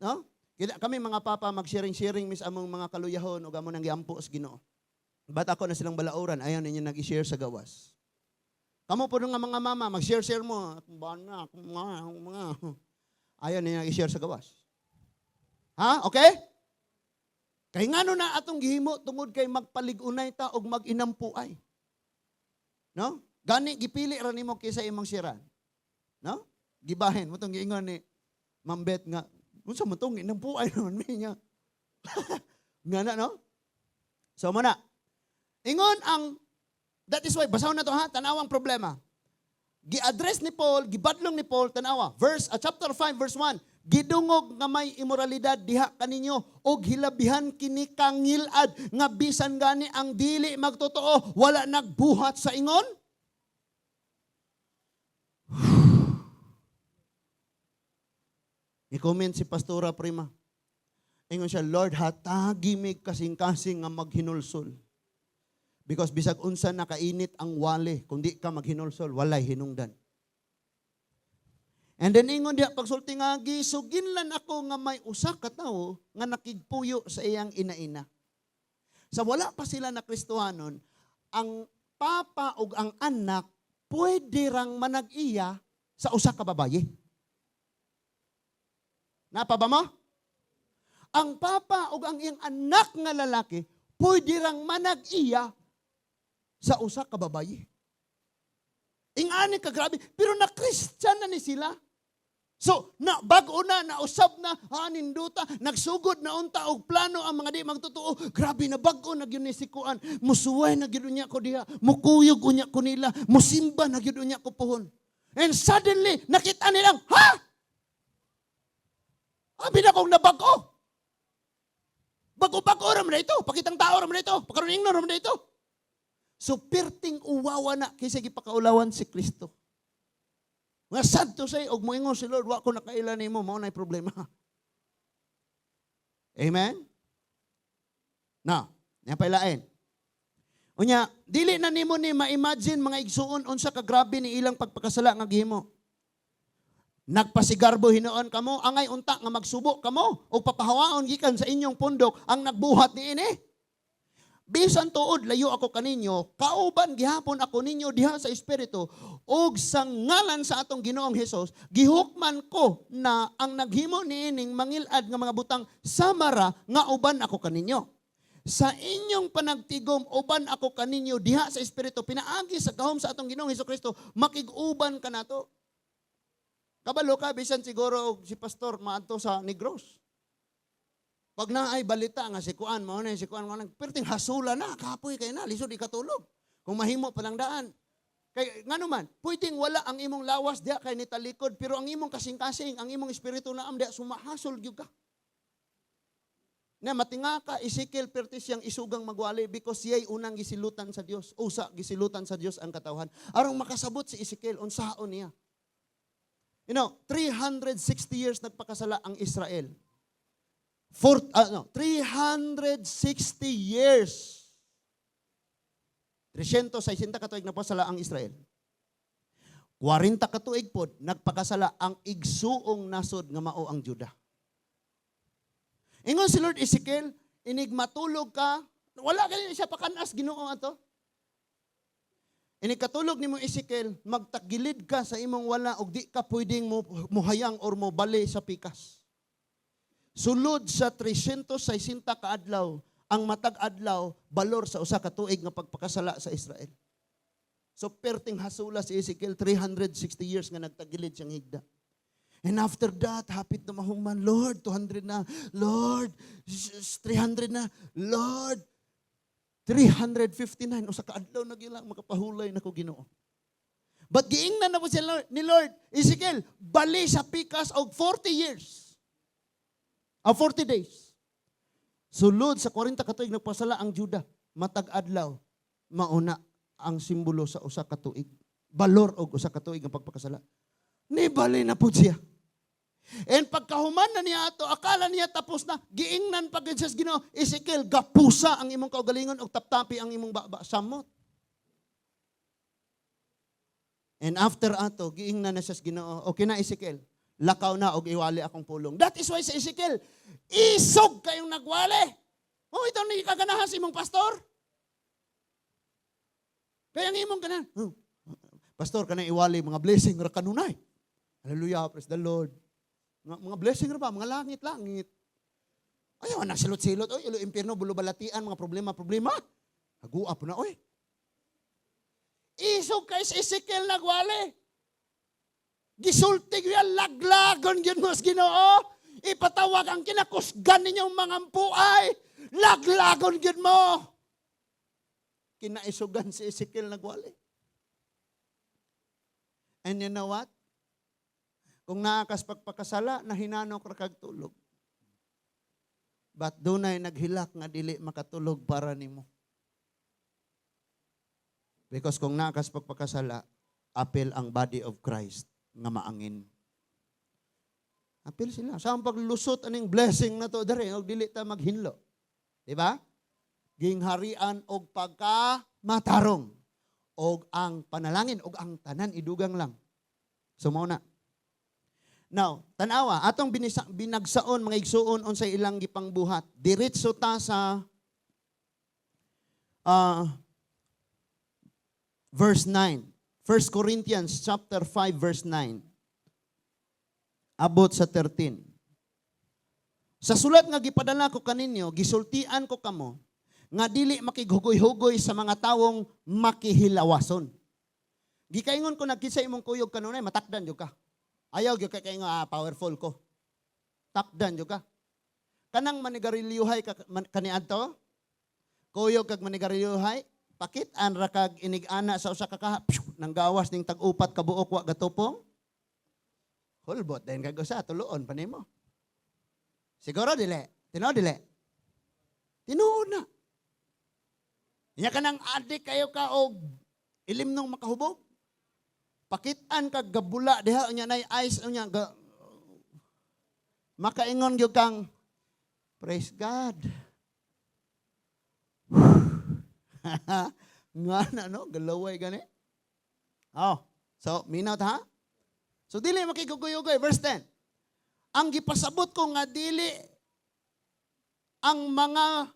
No? Kaya kami mga papa mag-sharing-sharing mis among mga kaluyahon ug amo nang giampo sa Ginoo. But ako na silang balauran, ayaw ninyo nag-share sa gawas. Kamo po nga mga mama, mag-share-share mo. Akong bana, akong mga, akong mga. Ayaw ninyo nag-share sa gawas. Ha? Okay? Kay ngano na atong gihimo tungod kay magpalig-unay ta og mag-inampuay. No? Gani gipili ra nimo kaysa imong siran. No? Gibahin mo tong giingon ni Ma'am Beth nga unsa man tong inampuay naman mi nga. Nga na, no? So mo na. Ingon ang, that is why basahon na to ha, tanawang problema. Gi-address ni Paul, gibadlong ni Paul, tanawa. Verse chapter 5 verse 1. Gidungog nga may imoralidad diha kaninyo og hilabihan kini kangilad nga bisan gani ang dili magtotoo wala nagbuhat sa ingon. I-comment si Pastora Prima. Ingon siya, "Lord, hatagi mig kasing-kasing nga maghinulsol." Because bisag unsa nakainit ang wali, kung di ka maghinulsol, walay hinungdan. And then ingon diha pagsulti nga gisuginlan ako nga may usa ka tawo nga nakigpuyo sa iyang ina-ina. Sa wala pa sila na Kristohanon, ang papa ug ang anak pwede rang manag-iya sa usa ka babaye. Napa ba mo? Ang papa ug ang iyang anak nga lalaki pwede rang manag-iya sa usa ka babaye. Ingani ka grabe, pero na Christian na ni sila. So, na bag-o na, nausab na, ninduta, nagsugod na unta og plano ang mga di magtotoo. Grabe na bag-o na gyud ni si kuan. Musuway na gyud unya ko diha, mukuyog unya ko nila, musimba na gyud unya ko pohon. And suddenly, nakita nilang, ha? Abi na kong nabag-o. Bago-bago ra man na ito, pakitang tao ra man na ito, pakaroon ingnon ra man na ito. So, perting uwawa na kaysa gipakaulawan si Kristo. Nga sad to say, og moingon si Lord, wa ko nakaila nimo, mao na'y problema. Amen? Now, niya pailain. Unya, dili na nimo ni ma-imagine mga igsuon unsa ka grabe ni ilang pagpakasala nga gihimo. Nagpasigarbo hinuon kamo, angay unta nga magsubo kamo og papahawaon gikan sa inyong pundok ang nagbuhat niini. Bisan tuod layo ako kaninyo, kauban gihapon ako ninyo diha sa espiritu ug sa ngalan sa atong Ginoong Hesus, gihukman ko na ang naghimo niining mangilad nga mga butang samara nga uban ako kaninyo. Sa inyong panagtigom uban ako kaninyo diha sa espiritu pinaagi sa gahom sa atong Ginoong Hesus Kristo, makig-uban kanato. Kabalo ka bisan siguro og si pastor maadto sa Negros. Pag naay balita nga si kuan mao na si kuan mao na perting hasula na kapoy kay na lisod ikatulog. Kung mahimo pa lang daan. Kay ngano man, pwedeng wala ang imong lawas diha kay nitalikod pero ang imong kasing-kasing, ang imong espiritu na am diha sumahasol gyud ka. Na matinga ka, Ezekiel, perti siyang isugang magwali because siya'y unang gisilutan sa Dios. Usa gisilutan sa Dios ang katawhan. Aron makasabot si Ezekiel unsaon niya. 360 years nagpakasala ang Israel. Four, no, 360 years. 360 katuig nagpasala ang Israel. 40 katuig pod nagpakasala ang igsuong nasod nga mao ang Juda. Ingon si Lord Ezekiel, inig matulog ka, wala gani siya pakanas Ginoo ato. Inig katulog nimo, Ezekiel, magtagilid ka sa imong wala og di ka pwedeng mo muhayang or mo bali sa pikas. Sulod sa 360 ka adlaw, ang matag adlaw balor sa usa ka tuig nga pagpakasala sa Israel. So perting hasula si Ezekiel, 360 years nga nagtagilid siyang higda. And after that, hapit na mahuman, "Lord, 200 na. Lord, 300 na. Lord, 359. Usa ka adlaw na lang makapahulay na ko, Ginoo." But giingnan na po siya ni Lord, "Ezekiel, bali sa pikas og 40 years. Ah, 40 days." Sulod sa 40 ka tuig nagpasala ang Juda, matag adlaw mauna ang simbolo sa usa ka tuig. Balor og usa ka tuig ang pagpakasala. Nibali na pud siya. And pagkahuman na niya ato, akala niya tapos na, giingnan pa gid siya sa Ginoo, "Ezekiel, gapusa ang imong kaugalingon og taptapi ang imong baba samot." And after ato, giingnan na siya sa Ginoo, "Okay na, Ezekiel, lakaw na og iwali akong pulong." That is why sa Ezekiel, isog kayong nagwali. Oh, ito ni kaganahan sa imong pastor. Kaya ang imong ganahan, "Oh, pastor, kanang iwali, mga blessing ra kanunay. Hallelujah, praise the Lord. Mga blessing ra ba? Mga langit-langit. Ayaw na silot-silot. Oy, ilo impierno, bulo balatian, mga problema, problema. Hagua po na, oy." Isog kay si Ezekiel nagwali. Gisulti gyud, "Laglagon gyud mo sa Ginoo. Ipatawag ang kinakusgan ninyong mga puay. Laglagon gyud mo." Kinaisugan si Ezekiel nagwali. And you know what? Kung naa kas pagpakasala, nahinanok ra kag tulog. But dunay naghilak nga dili makatulog para nimo. Because kung naa kas pagpakasala, apil ang body of Christ nga maangin. Apil sila. Sa ang paglusot aning blessing na to dere og dili ta maghinlo. Di ba? Gingharian og pagka matarong og ang panalangin og ang tanan idugang lang. So mao na. Now, tanawa, atong binagsaon, mga igsuon, unsay ilang gipangbuhat. Diretso ta sa verse 9. 1 Corinthians chapter 5 verse 9. Abot sa 13. Sa sulat nga gipadala ko kaninyo, gisultian ko kamo nga dili makighugoy-hugoy sa mga tawong makihilawason. Gikaingon ko nagkisa imong kuyog kanunay, matakdan jud ka. Ayaw gyud kay kaingon, "Ah, powerful ko." Takdan jud ka. Kanang manigarilyohay ka kaniadto, kuyog kag manigarilyohay, pakit-an ra kag inig-ana sa usa ka kaha, phew, nang gawas ning tag-upat ka buok wa gatupong. Hulbot din kag usa, tuluon pa nimo. Siguro dili. Tinuod dili. Tinuod na. Nya kanang adik kayo ka og ilim nung makahubog. Pakitaan kag gabula diha unya nay ice unya ga, makaingon gyud kang, "Praise God." Nga na no, galaway gani. Oh, so minaw ta ha? So dili makigugoy-ugoy, verse 10. Ang gipasabot ko nga dili ang mga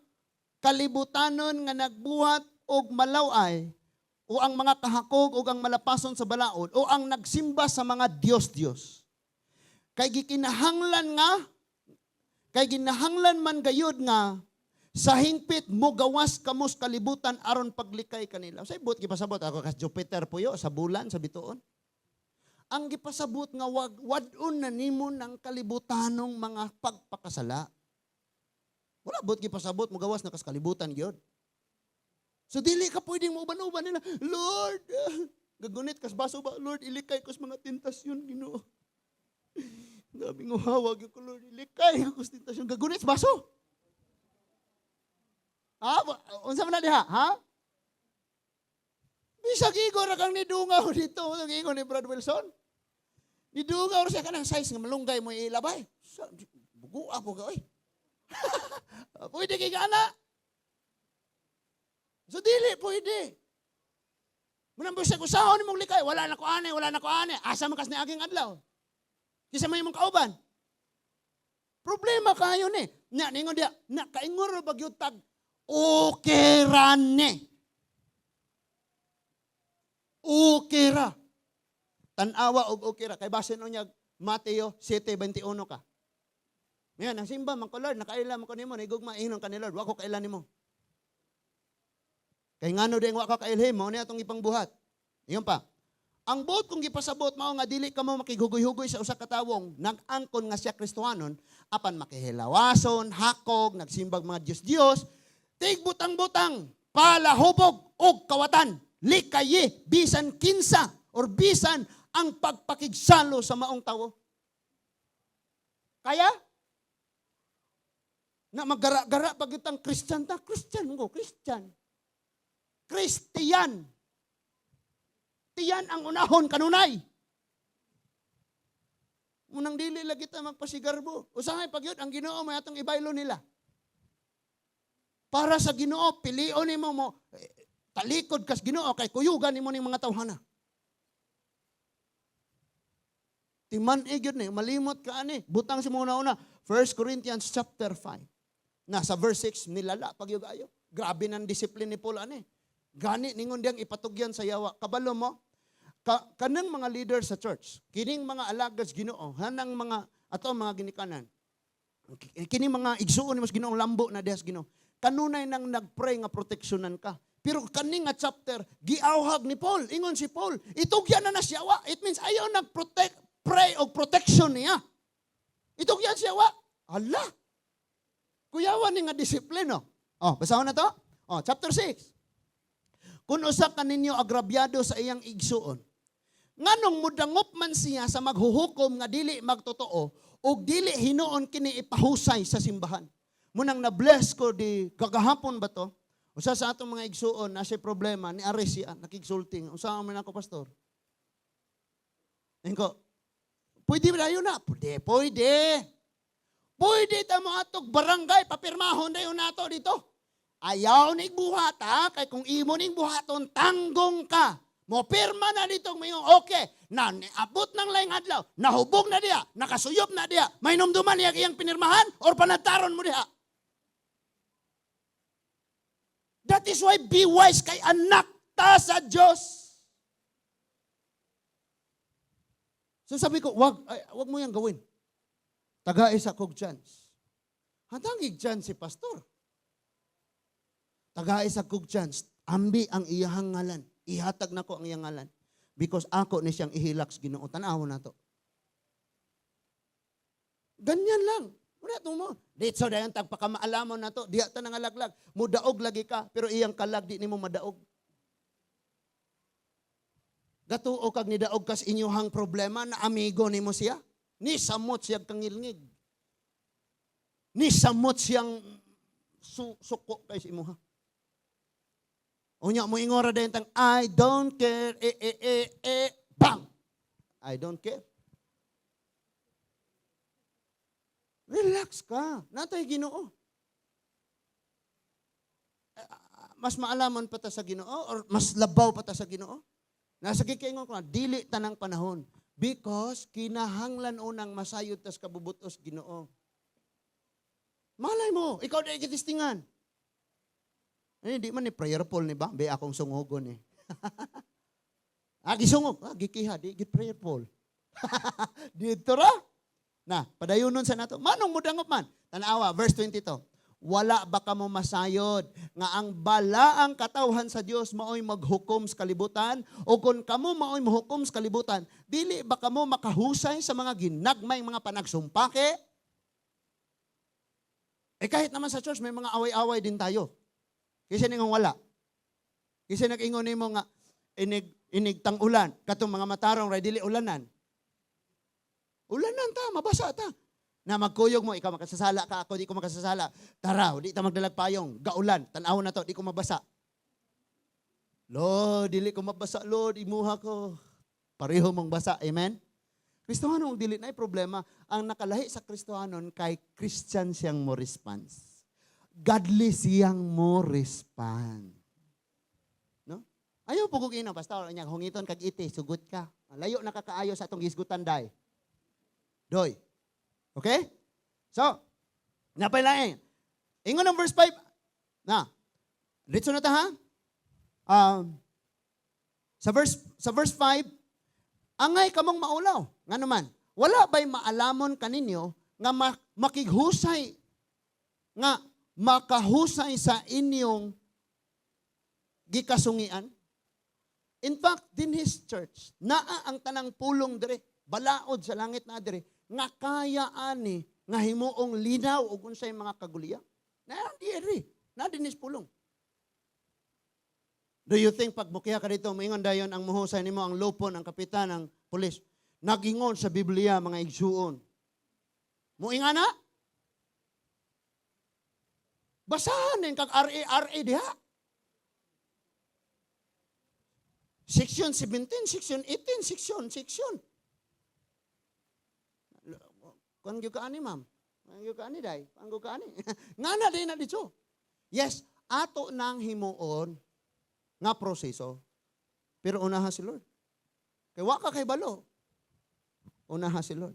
kalibutanon nga nagbuhat og malaway o ang mga kahakog o ang malapason sa balaod o ang nagsimba sa mga Diyos-Diyos. Kay ginahanglan man gayud nga sa hingpit mo gawas kamos kalibutan aron paglikay kanila. Say buot gipasabot ako kas Jupiter puyo sa bulan sa bituon. Ang gipasabot nga wag wad-on na nimo ng kalibutanong mga pagpakasala. Wala buot gipasabot mo gawas na kas kalibutan gyud. So dili ka pwedeng mauban-uban nila. "Lord, gagunit kas baso ba? Lord, ilikay ko sa mga tentasyon, Ginoo. Grabe nga hawag ko, Lord, ilikay ko sa tentasyon." Gagunit sa baso. Ha? Unsa man na diha? Ha? Bisag igo ra kang nidungaw dito, ang ingon ni Brad Wilson. Nidungaw ra siya kanang size nga malunggay mo ilabay. Bugua po ka oy. Pwede kay gana. So dili pwede. Munang bisag usahon nimong likay, wala na ko ani, wala na ko ani. Asa man kas niaging adlaw? Kinsa may imong kauban? Problema kayo ni. Nya ningon diya, na kaingon ra ba gyud tag okay ra ni. Okay ra. Tan-awa og okay ra kay basin unya Mateo 7:21 ka. Ngayon, ang simba man ko, Lord, nakaila man ko nimo, naigugma ingon ka ni Lord, wa ko kaila nimo. Kay ngano din wa ka kailhim, mao ni atong ipangbuhat. Ingon pa. Ang buot kong gipasabot mao nga dili kamo makighugoy-hugoy sa usa ka tawong nag-angkon nga siya Kristohanon apan makihilawason, hakog, nagsimbag mga Diyos-Diyos, tigbutang-butang, palahubog og kawatan, likayi bisan kinsa or bisan ang pagpakigsalo sa maong tawo. Kaya na maggara-gara pag itang Christian ta, Christian ko, Christian. Christian. Tiyan ang unahon kanunay. Munang dili lagi ta magpasigarbo. Usahay pag yun, ang Ginoo may atong ibaylo nila. Para sa Ginoo, pilion nimo mo, eh, talikod kas Ginoo kay kuyugan nimo ning mga tawhana. Timan gyud ni, malimot ka ani. Butang si muna una, 1 Corinthians chapter 5. Nasa verse 6 nilala pag ayo. Grabe nang discipline ni Paul ani. Gani ningon diyang ipatugyan sa yawa. Kabalo mo, kanang mga leader sa church, kining mga alagad sa Ginoo, hanang mga ato mga ginikanan. Kining mga igsuon nimo sa Ginoong lambo na diha sa Ginoo. Kanunay nang nagpray nga proteksyonan ka. Pero kaning nga chapter, giawhag ni Paul. Ingon si Paul, itugyan na na siya wa. It means ayaw nagprotect, pray og protection niya. Itugyan siya wa. Hala. Kuyawan ni nga discipline, oh. Oh, basahon na to. Oh, chapter 6. Kung usa ka ninyo agrabyado sa iyang igsuon, nganong mudangop man siya sa maghuhukom nga dili magtotoo ug dili hinuon kini ipahusay sa simbahan. Munang na-bless ko di kagahapon ba to? Usa sa atong mga igsuon na siya problema ni Ares siya nakigsulting. Usa man ako, pastor. Ingko, pwede ba dayon na? Pwede, pwede. Pwede ta mo atog barangay, papirmahon dayon nato dito. Ayaw ning buhat ha, kay kung imo ning buhaton, tanggong ka. Mo pirma na dito, mayong okay. Na abot ng laing adlaw, nahubog na diha, nakasuyop na diha, may numduman niya iyang pinirmahan or panataron mo diha. That is why be wise kay anak ta sa Diyos. So sabi ko, wag, ay, wag mo yang gawin. Tagay sa kog chance. Hatangig chance si pastor. Tagay sa kog chance. Ambi ang iyahang ngalan. Ihatag nako ang iyang ngalan. Because ako ni siyang ihilak sa Ginoo. Tan-awon nato. Ganyan lang. Wala itong mo. Dito dayon tagpakamaalamon nato. Diha ta nangalaglag. Mudaog lagi ka, pero iyang kalag di nimo madaog. Gatuo kag nidaog kas inyuhang problema na amigo nimo siya. Ni samot siyang kangilngig. Ni samot siyang suko kay sa imuha. Unya mo ingora din tang I don't care, eh eh eh eh, bang. I don't care. Relax ka. Natay Ginoo. Mas maalamon pa ta sa Ginoo or mas labaw pa ta sa Ginoo? Nasa gikingon ko na, dili tanang panahon. Because kinahanglan unang masayod tas kabubutos Ginoo. Malay mo, ikaw na ikitistingan. Eh, di man ni prayerful ni ba? Be akong sungogon eh. Gisungog. Gikiha, di git prayerful. Dito ra. Na, padayunon sa nato. Manong mudangop man. Tanawa, verse 22. Wala ba ka mo masayod nga ang balaang katawhan sa Dios maoy maghukom sa kalibutan, o kung kamo maoy mohukom sa kalibutan, dili ba kamo makahusay sa mga ginagmay mga panagsumpake? Eh kahit naman sa church may mga away-away din tayo. Kaysa ningon wala. Kaysa nag-ingon nimo nga inig tang-ulan katong mga matarong ray dili ulanan. Ulanan ta, mabasa ta. Na magkuyog mo, ikaw makasasala ka, ako di ko makasasala. Tara, di ta magdalag payong, gaulan, tan-awon na to, di ko mabasa. Lord, dili ko mabasa, Lord, imuha ko. Pareho mong basa, amen? Kristohanon dili na problema. Ang nakalahi sa Kristohanon kay Christian siyang mo response. Godly siyang mo respond. No? Ayaw po kong ino, basta nya hungiton kag iti, sugot ka. Layo na kakaayo sa atong gisgutan day. Doy. Okay? So, napay lain. Ingon ang verse 5. Na. Dito na ta ha? Sa verse 5, angay kamong maulaw. Nga naman, wala ba'y maalamon kaninyo nga makighusay nga makahusay sa inyong gikasungian? In fact, din his church, naa ang tanang pulong dire, balaod sa langit na dire, nga kaya ani nga himuong linaw ug unsay mga kaguliya. Na diri, na din his pulong. Do you think pag mukiha ka dito, moingon dayon ang muhusay nimo, ang lupon, ang kapitan, ang pulis, nagingon sa Biblia, mga igsuon? Muinga na? Basahan din kag RA, RA diha. Section 17, section 18, section, section. Kuan gyud ka ani, ma'am. Kuan gyud ka ani, day. Kuan gyud ka ani. Nga na din na dito. Yes, ato nang himuon nga proseso. Pero unaha si Lord. Kay wa ka kay balo. Unaha si Lord.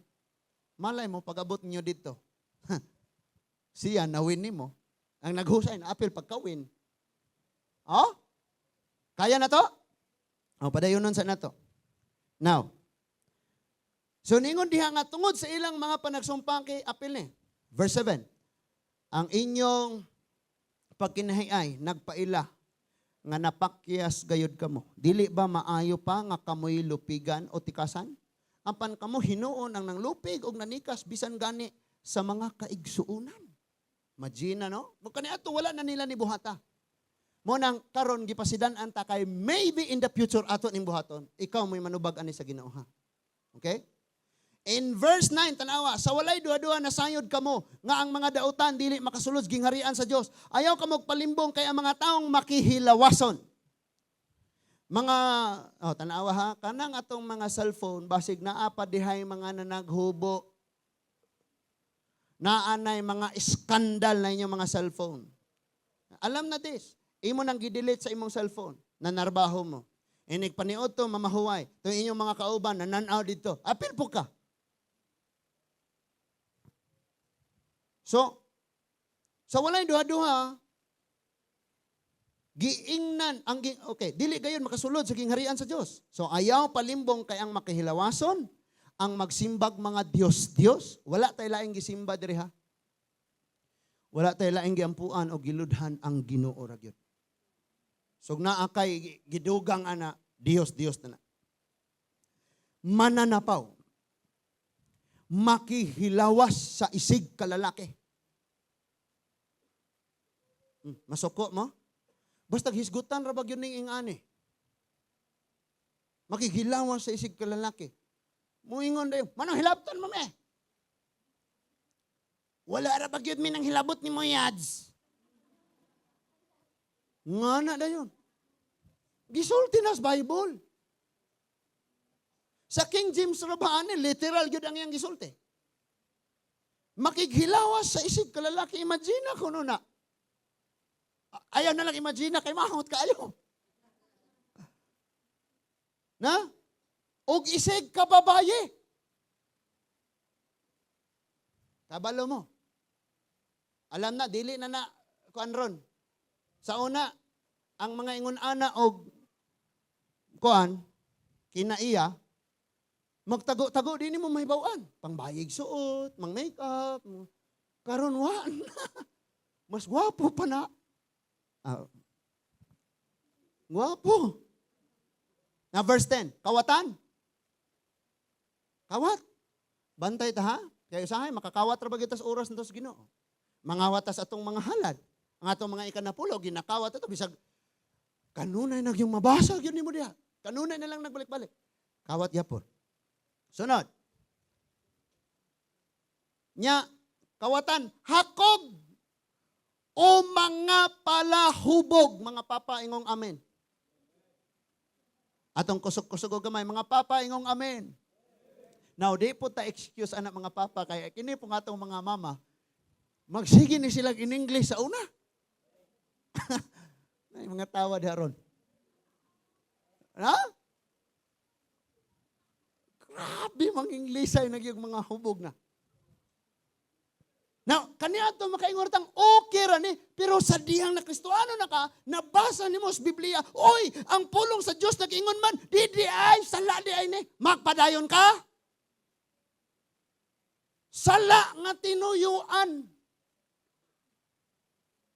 Malay mo pag-abot niyo dito, siya nawin nimo. Ang naghusay na apil pagkawin. Oh? Kaya na to? Oh, padayon nun sa nato. Now, so ningon diha nga tungod sa ilang mga panagsumpang kay apil ni. Verse 7. Ang inyong pagkinahiay nagpaila nga napakyas gayud kamo. Dili ba maayo pa nga kamoy lupigan o tikasan? Apan kamo hinuon ang nanglupig og nanikas bisan gani sa mga kaigsuonan. Imagine, no? Kani ato wala na nila ni buhata. Mo nang karon gipasidan-an ta kay maybe in the future ato ning buhaton. Ikaw mo'y manubag ani sa Ginoo ha. Okay? In verse 9, tanawa, sa walay duha-duha nasayod kamo nga ang mga dautan dili makasulod gingharian sa Dios. Ayaw kamo palimbong kay ang mga taong makihilawason. Mga oh, tanawa ha, kanang atong mga cellphone basig naa pa dihay mga nanaghubo. Naanay mga skandal na inyong mga cellphone. Alam na this. Imo nang gidelete sa imong cellphone na narbaho mo. Inig paniod to mamahuway. To inyong mga kauban na nanaw dito. Apil po ka. So, sa walay duha-duha, giingnan ang okay, dili gayon makasulod sa gingharian sa Dios. So ayaw palimbong kay ang makihilawason, ang magsimbag mga Dios-Dios, wala tay laing gisimba diri ha. Wala tay laing giampuan o giludhan ang Ginoo ra gyud. So naa kay gidugang ana Dios-Dios na na. Mananapaw. Makihilawas sa isig kalalaki. Masuko mo? Basta hisgutan ra ba gyud ning ingani? Makihilawas sa isig kalalaki. Muingon dayon, manong hilabton mo me? Wala ra ba gyud mi nang hilabot ni mo yads? Nga na dayon. Gisulti na sa Bible. Sa King James ra ba ani, literal gyud ang iyang gisulti. Makighilawas sa isig kalalaki, imagine kuno na. Ayaw na lang imagine kay mahot kaayo. Na? Og isig ka babaye. Kabalo mo. Alam na, dili na na kuan ron. Sa una, ang mga ingon ana og kuan kinaiya, magtago-tago din mo mahibaw-an. Pangbayig suot, mang makeup. Karon wa na. Mas gwapo pa na. Gwapo. Na verse 10, kawatan. Kawat. Bantay ta ha. Kaya usahay, makakawat ra ba kita sa oras nito sa Ginoo. Mangawatas atong mga halad. Ang atong mga ikanapulo, ginakawat ato bisag kanunay nagyong mabasa gyud nimo diha. Kanunay na lang nagbalik-balik. Kawat yapon. Sunod. Nya, kawatan, hakog o mga palahubog, mga papa, ingong amen. Atong kusog-kusog og gamay, mga papa, ingong amen. Now, di po ta excuse ana, mga papa, kay kini po nga atong mga mama, magsige ni sila in English sa una. Ay, mga tawa di aron. Ha? Grabe mang Inglisay nagyong mga hubog na. Now, kaniadto makaingon tang okay ra ni, pero sa dihang na Kristoano na ka, nabasa nimo sa Biblia, oy, ang pulong sa Dios nag-ingon man, di di ay sala di ay ni, magpadayon ka. Sala nga tinuyuan.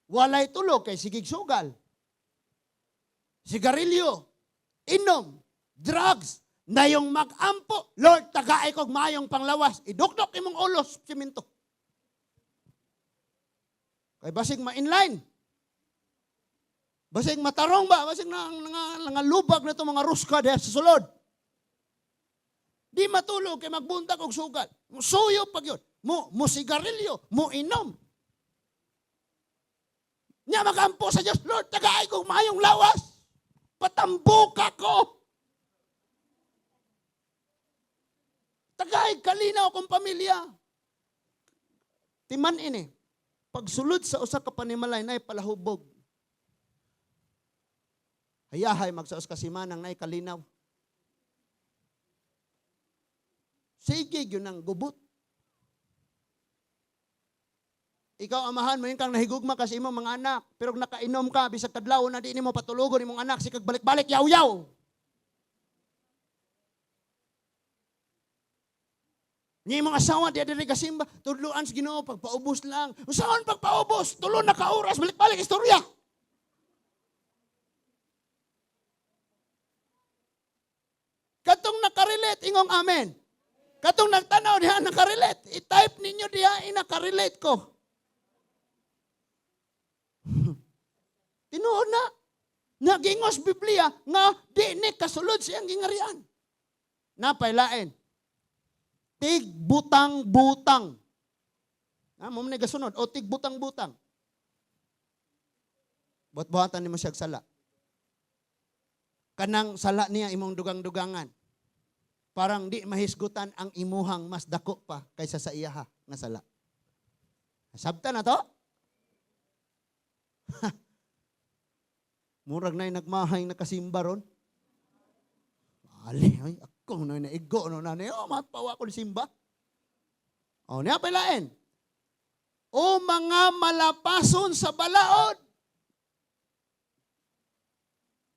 Walay tulog kay sigig sugal. Sigarilyo, inom, drugs, nayong mag-ampo, "Lord, tagaay kog maayong panglawas," idukdok imong ulo sa simento. Kay basig ma-inline. Basig matarong ba? Basig na, nga, nga lubag na itong mga ruska diha sa sulod. Di matulog kay magbuntag og sugal. Suyo pag yun. Mo sigarilyo, mo inom. Nya magampo sa Diyos, "Lord, tagaay kong maayong lawas. Patambuka ko. Tagay kalinaw akong pamilya." Timan ini. Pagsulod sa usa ka panimalay nay palahubog. Hayahay magsaos ka simanang nay kalinaw. Sige gyud ang gubot. Ikaw amahan mo kang nahigugma ka sa imong mga anak, pero kung nakainom ka bisag kadlaw na di nimo patulogon imong anak sikag balik-balik yaw-yaw. Ni imong asawa di diri kasimba, tudloan sa Ginoo pagpaubos lang. Usaon pagpaubos? Tulo na ka oras balik-balik istorya. Katong nakarelate ingong amen. Katong nagtanaw diha nakarelate, i-type ninyo diha inakarelate ko. Tinuod na. Nagingos Biblia nga di ni kasulod siyang gingarian. Napailain. Tigbutang-butang. Ha, mo man gasunod o tigbutang-butang. Buhat-buhatan nimo siya sala. Kanang sala niya imong dugang-dugangan. Parang di mahisgutan ang imuhang mas dako pa kaysa sa iyaha nga sala. Sabta na to? Murag na'y nagmahay na kasimba ron. Ali, ay, ako na naigo no na oh, mapawa ko ni simba. O, niya pailain. O mga malapason sa balaod.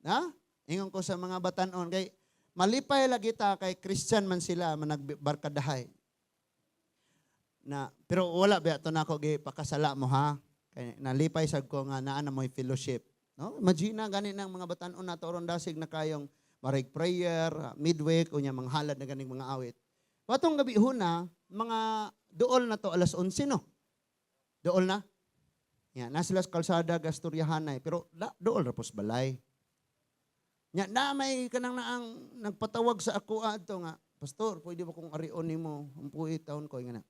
Na? Ingon ko sa mga batanon kay malipay lagi ta kay Christian man sila managbarkadahay. Na pero wala ba to nako gi pakasala mo ha. Kay nalipay sad ko nga naa na mo'y fellowship. No? Imagine na gani ng mga batanon na ron dasig na kayong marig prayer, midweek, unya mga halad na ganing mga awit. Patong gabi huna, mga dool na to alas 11 no. Dool na. Ya, na sila sa kalsada gasturyahanay pero da, dool ra pos balay. Nya na may kanang naang nagpatawag sa ako adto nga, "Pastor, pwede ba kong arion nimo ang puit taon ko nga na."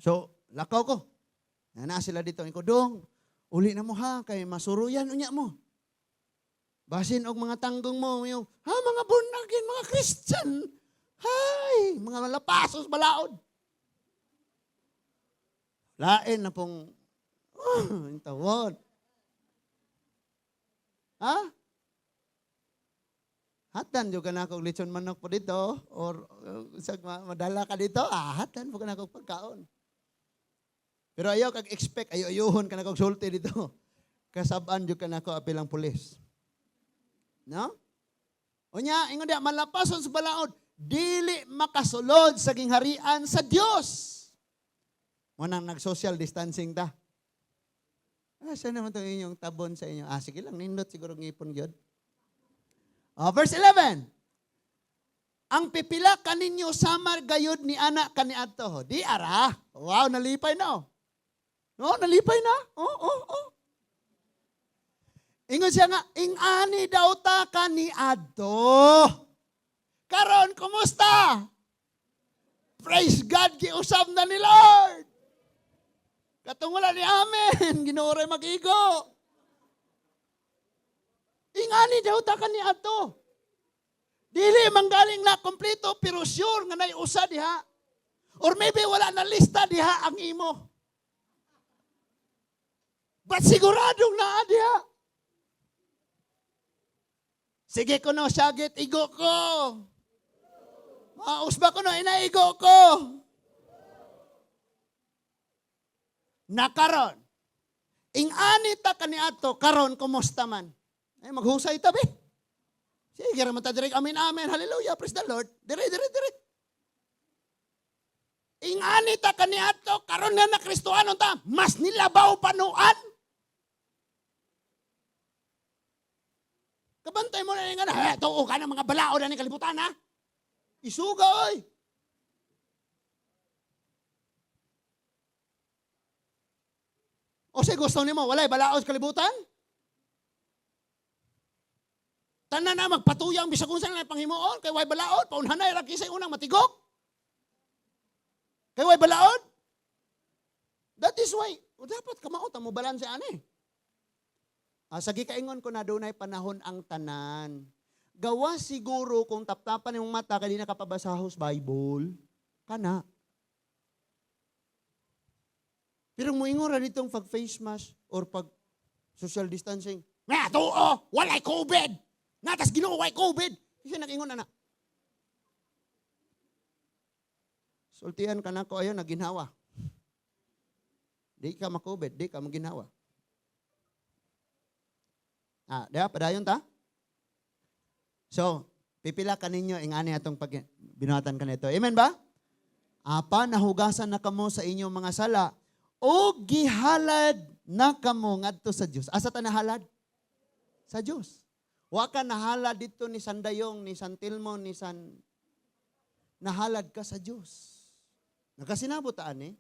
So, lakaw ko. Na, na sila dito ko dong. Uli na mo ha kay masuruyan unya mo. Basin og mga tanggong mo yung ha mga born again, mga Christian. Hay, mga malapasos balaod. Lain na pong oh, tawon. Ha? Hatan jud ka na kog lechon manok po dito or sag madala ka dito, ah, hatan po ka na kog pagkaon. Pero ayaw kag expect, ayo ayuhon ka na kog sulti dito. Kasab-an jud ka na ko apilang pulis. No? Unya, ingon diya, malapason sa balaod, dili makasulod sa gingharian sa Dios. Mo nang nag-social distancing ta. Ah, saan naman itong inyong tabon sa inyo? Ah, sige lang, nindot siguro ngipon gyud. Oh, verse 11. Ang pipila kaninyo samar gayud ni ana kaniadto. Di ara. Wow, nalipay na. Oh. No, nalipay na. Oh. Ingon siya nga, ing-ani daw ta kaniadto. Karon, kumusta? Praise God, giusab na ni Lord. Katong wala ni amen, Ginoo ray mag-igo. Ingani daw ta kaniadto. Dili man galing na kompleto, pero sure nga nay usa diha. Or maybe wala na lista diha ang imo. But siguradong naa diha. Sige ko no, syagit, igo ko. Mausba ko no, inaigo ko. Nakaron. Ingani ta kaniadto karon, kumusta man? Ay, maghusay tabi. Sige, raman ta direk, amen, amen, hallelujah, praise the Lord. Dire, dire, dire. Ingani ta kaniadto karon nga na Kristohanon ta, mas nilabaw panuan. Kabantay mo na nga na, hey, tuo ka ng mga balaod na ni kalibutan, ha? Isuga, oy! O say gusto nimo, walay balaod sa kalibutan? Tanan na magpatuyang bisag unsa na panghimuon kay way balaod, paunhanay ra kisay unang matigok. Kay way balaod. That is why dapat kamaot ang mo balanse ani. Sagi kaingon ko na dunay panahon ang tanan. Gawa siguro kung taptapan imong mata kay di na kapabasahos Bible kana. Pero moingon ra ditong pag face mask or pag social distancing. Nga tuo, walay COVID. Natas Ginoo way COVID. Kasi nag-ingon na na. Sultian ka na ko ayon naginhawa. Di ka ma-COVID, di ka maginhawa. Diha padayon ta? So, pipila ka ninyo ingani atong pag binuhatan kanito. Amen ba? Apa nahugasan na kamo sa inyong mga sala o gihalad na kamo ngadto sa Dios. Asa ta nahalad? Sa Dios. Wa ka nahalad dito ni Sandayong, ni San Tilmo, ni San... Nahalad ka sa Dios. Nakasinabot ta ani?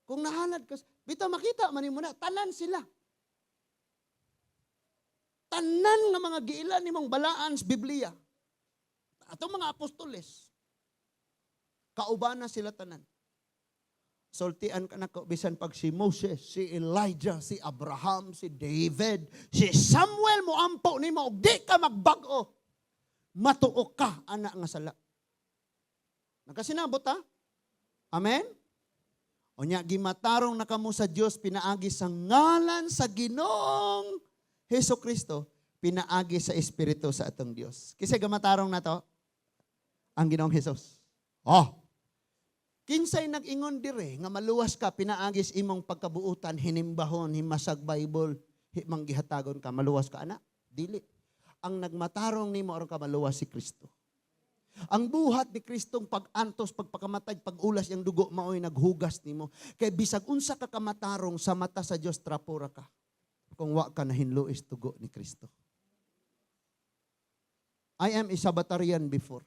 Kung nahalad ka, bitaw makita man nimo na, tanan sila. Tanan nga mga giila nimong balaan sa Biblia. Atong mga apostoles, kaubana sila tanan. Sultian ka nako bisan pag si Moses, si Elijah, si Abraham, si David, si Samuel moampo nimo og di ka magbag-o. Matuok ka ana nga sala. Nakasinabot ta? Amen? Unya gimatarong na kamo sa Dios pinaagi sa ngalan sa Ginoong Hesus Kristo, pinaagi sa Espiritu sa atong Dios. Kinsa gamatarong na to? Ang Ginoong Hesus. Oh. Kinsay nag-ingon dire nga maluwas ka pinaagis imong pagkabuutan, hinimbahon, himasag Bible, manggihatagon ka, maluwas ka ana? Dili. Ang nagmatarong nimo aron ka maluwas si Kristo. Ang buhat ni Kristong pag-antos, pagpakamatay, pag-ulas iyang dugo maoy naghugas nimo. Kay bisag unsa ka kamatarong sa mata sa Dios, trapura ka kung wa ka nahinluis dugo ni Kristo. I am a Sabbatarian before.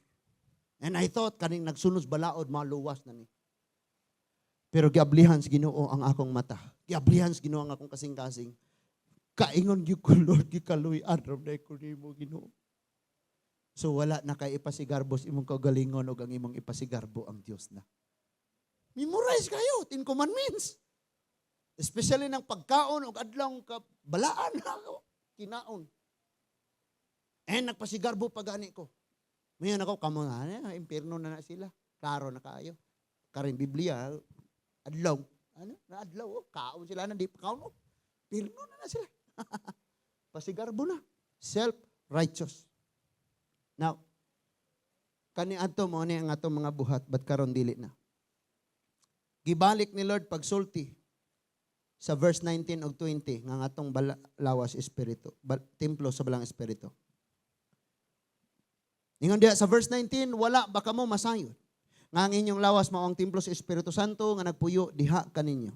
And I thought, kaning nagsunod balaod, maluwas na ni. Pero giablihan sa Ginoo ang akong mata. Giablihan sa Ginoo ang akong kasing-kasing. Kaingon gyud ko, Lord, gikaluy-an ra day ko nimo, Ginoo. So wala na kay ipasigarbos imong kaugalingon og ang imong ipasigarbo ang Dios na. Memorize kayo, Ten Commandments. Especially ng pagkaon og adlaw ka balaan na ako, kinaon. And nagpasigarbo pa gani ko. Mayon ako, kamo na, impierno na na sila. Klaro na kaayo. Karin Biblia, adlaw. Ano? Na adlaw, oh, kaon sila na, di pa kaon. Oh. Pirno na na sila. Pasigarbo na. Self-righteous. Now, kani adto mo ni ang atong mga buhat, but karon dili na. Gibalik ni Lord pagsulti sa verse 19 ug 20 nga atong lawas espiritu, templo sa balang espiritu. Ingon diha sa verse 19, wala ba kamo masayod nga ang inyong lawas mao ang templo sa Espiritu Santo nga nagpuyo diha kaninyo,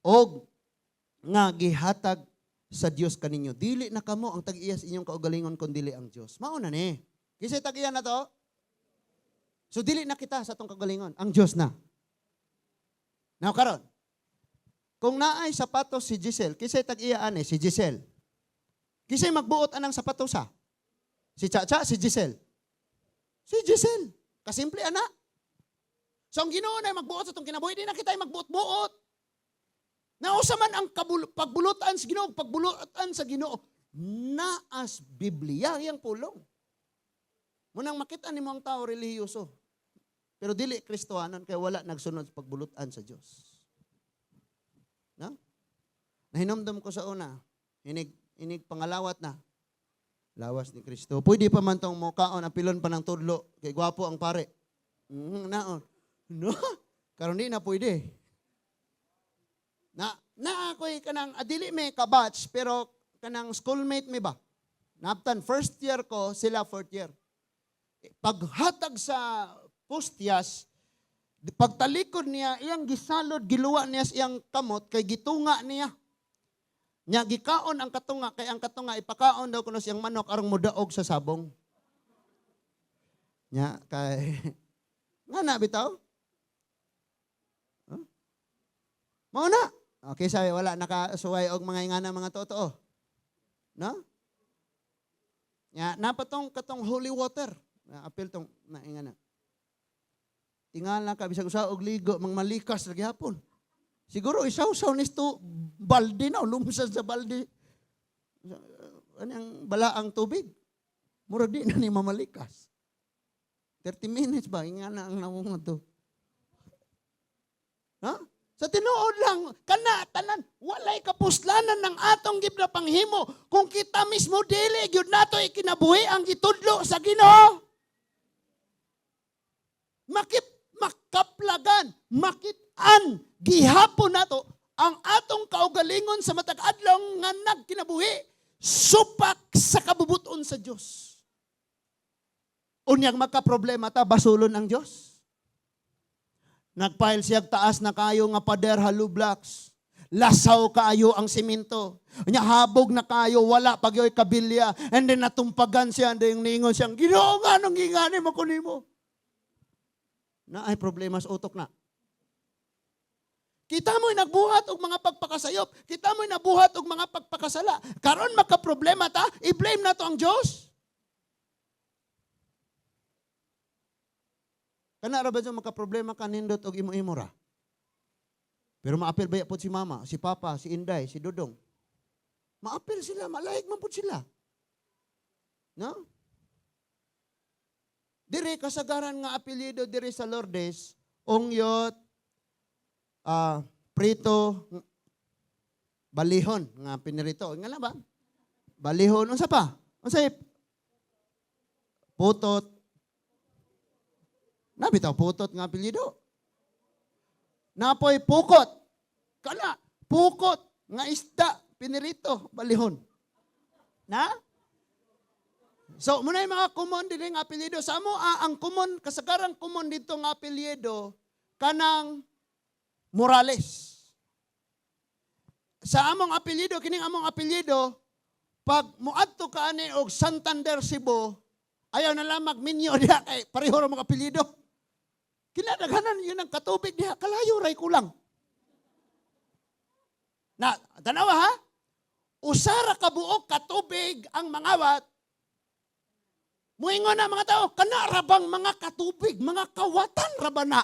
og nga gihatag sa Dios kaninyo. Dili na kamo ang tag-iya sa inyong kaugalingon kun dili ang Dios. Mao na ni. Kinsay tag-iya na to? So dili na kita sa atong kaugalingon, ang Dios na. Now karon, kung naay sapatos si Giselle, kinsay tag-iya ani si Giselle? Kinsay magbuot anang sapatos ha? Si Chacha, si Giselle. Si Giselle. Kasimple ana. So ang Ginoo na magbuot sa atong kinabuhi, di na kita magbuot-buot. Nausa man ang pagbulutan sa Ginoo, pagbulutan sa Ginoo, naas Biblia yang pulong. Munang makita nimo ang tao relihiyoso. Pero dili Kristohanon kay wala nagsunod sa pagbulutan sa Dios. No? Nahinomdom ko sa una, inig inig pangalawat na. Lawas ni Kristo. Pwede pa man tong mukaon, apilon pa ng tudlo, kay gwapo ang pare. Naon. No? Karon di na pwede. Na na ako'y kanang adili may kabatch pero kanang schoolmate mi ba? Naptan first year ko, sila fourth year. Paghatag sa postyas, pagtalikod niya, iyang gisalod, giluwa niya sa iyang kamot, kay gitunga niya. Nya gikaon ang katunga, kay ang katunga ipakaon daw kuno siyang manok aron modaog sa sabong. Nya kay nga na bitaw? Huh? Mao na. Okay, sabi wala nakasuway og mga ingana mga totoo. No? Nya napatong katong holy water. Na apil tong na ingana. Tingala ka bisag usa og ligo mang malikas ra gihapon. Siguro isaw-saw nisto balde na lumsad sa balde. Anang balaang tubig. Murag di na ni mamalikas. 30 minutes ba ingana ang nawong to. Ha? Sa tinuod lang, kana tanan walay kapuslanan ng atong gib na panghimo kung kita mismo dili gyud nato ikinabuhi ang gitudlo sa Ginoo. Makip makaplagan, makit-an gihapon nato ang atong kaugalingon sa matag adlaw nga nagkinabuhi supak sa kabubuton sa Dios. Unyag magka-problema ta, basulon ang Dios. Nagpile siya taas na kayo nga pader hollow blocks. Lasaw kaayo ang simento. Nya habog na kayo, wala pagyoy kabilya. And then natumpagan siya, and then niingon siya, "Ginoo, nga nung gingani mo ko nimo?" Na ay problema sa utok na. Kita mo'y nagbuhat og mga pagpakasayop. Kita mo'y nabuhat og mga pagpakasala. Karon makaproblema ta, i-blame nato ang Diyos. Kana ra ba dyan makaproblema ka nindot og imo-imo ra? Pero maapil ba po si mama, si papa, si Inday, si Dudong? Maapil sila, malaig man pud sila. No? Dire kasagaran nga apelyido dire sa Lourdes, Ongyot, Prito, Balihon nga pinirito. Nga na ba? Balihon unsa pa? Unsa Putot. Nabitaw putot nga apelyido. Napoy pukot. Kana, pukot nga isda pinirito, balihon. Na? So, muna yung mga common din nga apelyido. Sa amo, ang common, kasagarang common dito nga apelyido, kanang Morales. Sa among apelyido, kining among apelyido, pag muadto ka ani og Santander Cebu, ayaw na lang magminyo diha kay pareho ra mga apelyido. Kinadaghanan yun ang katubig diha, kalayo ray kulang. Na, tanawa ha? Usara ka buok katubig ang mangawat. Muingon na mga tao, kana ra bang mga katubig, mga kawatan ra ba na?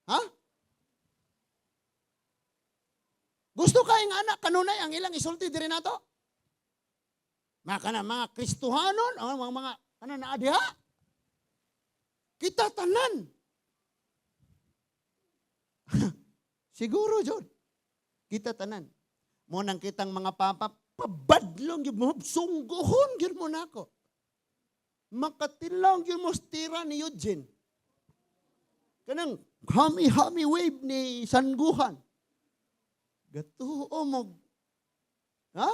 Ha? Gusto ka yung anak, kanunay ang ilang isulti diri nato? Mga kana, mga Kristohanon, ang mga kana naa diha. Kita tanan. Siguro, John. Kita tanan. Mo nang kitang mga papa, pabadlong yun mo, sungguhon yun mo nako. Makatilang yun mo stira ni Eugene. Kanang hami-hami wave ni Sangguhan. Gatuo mo. Ha?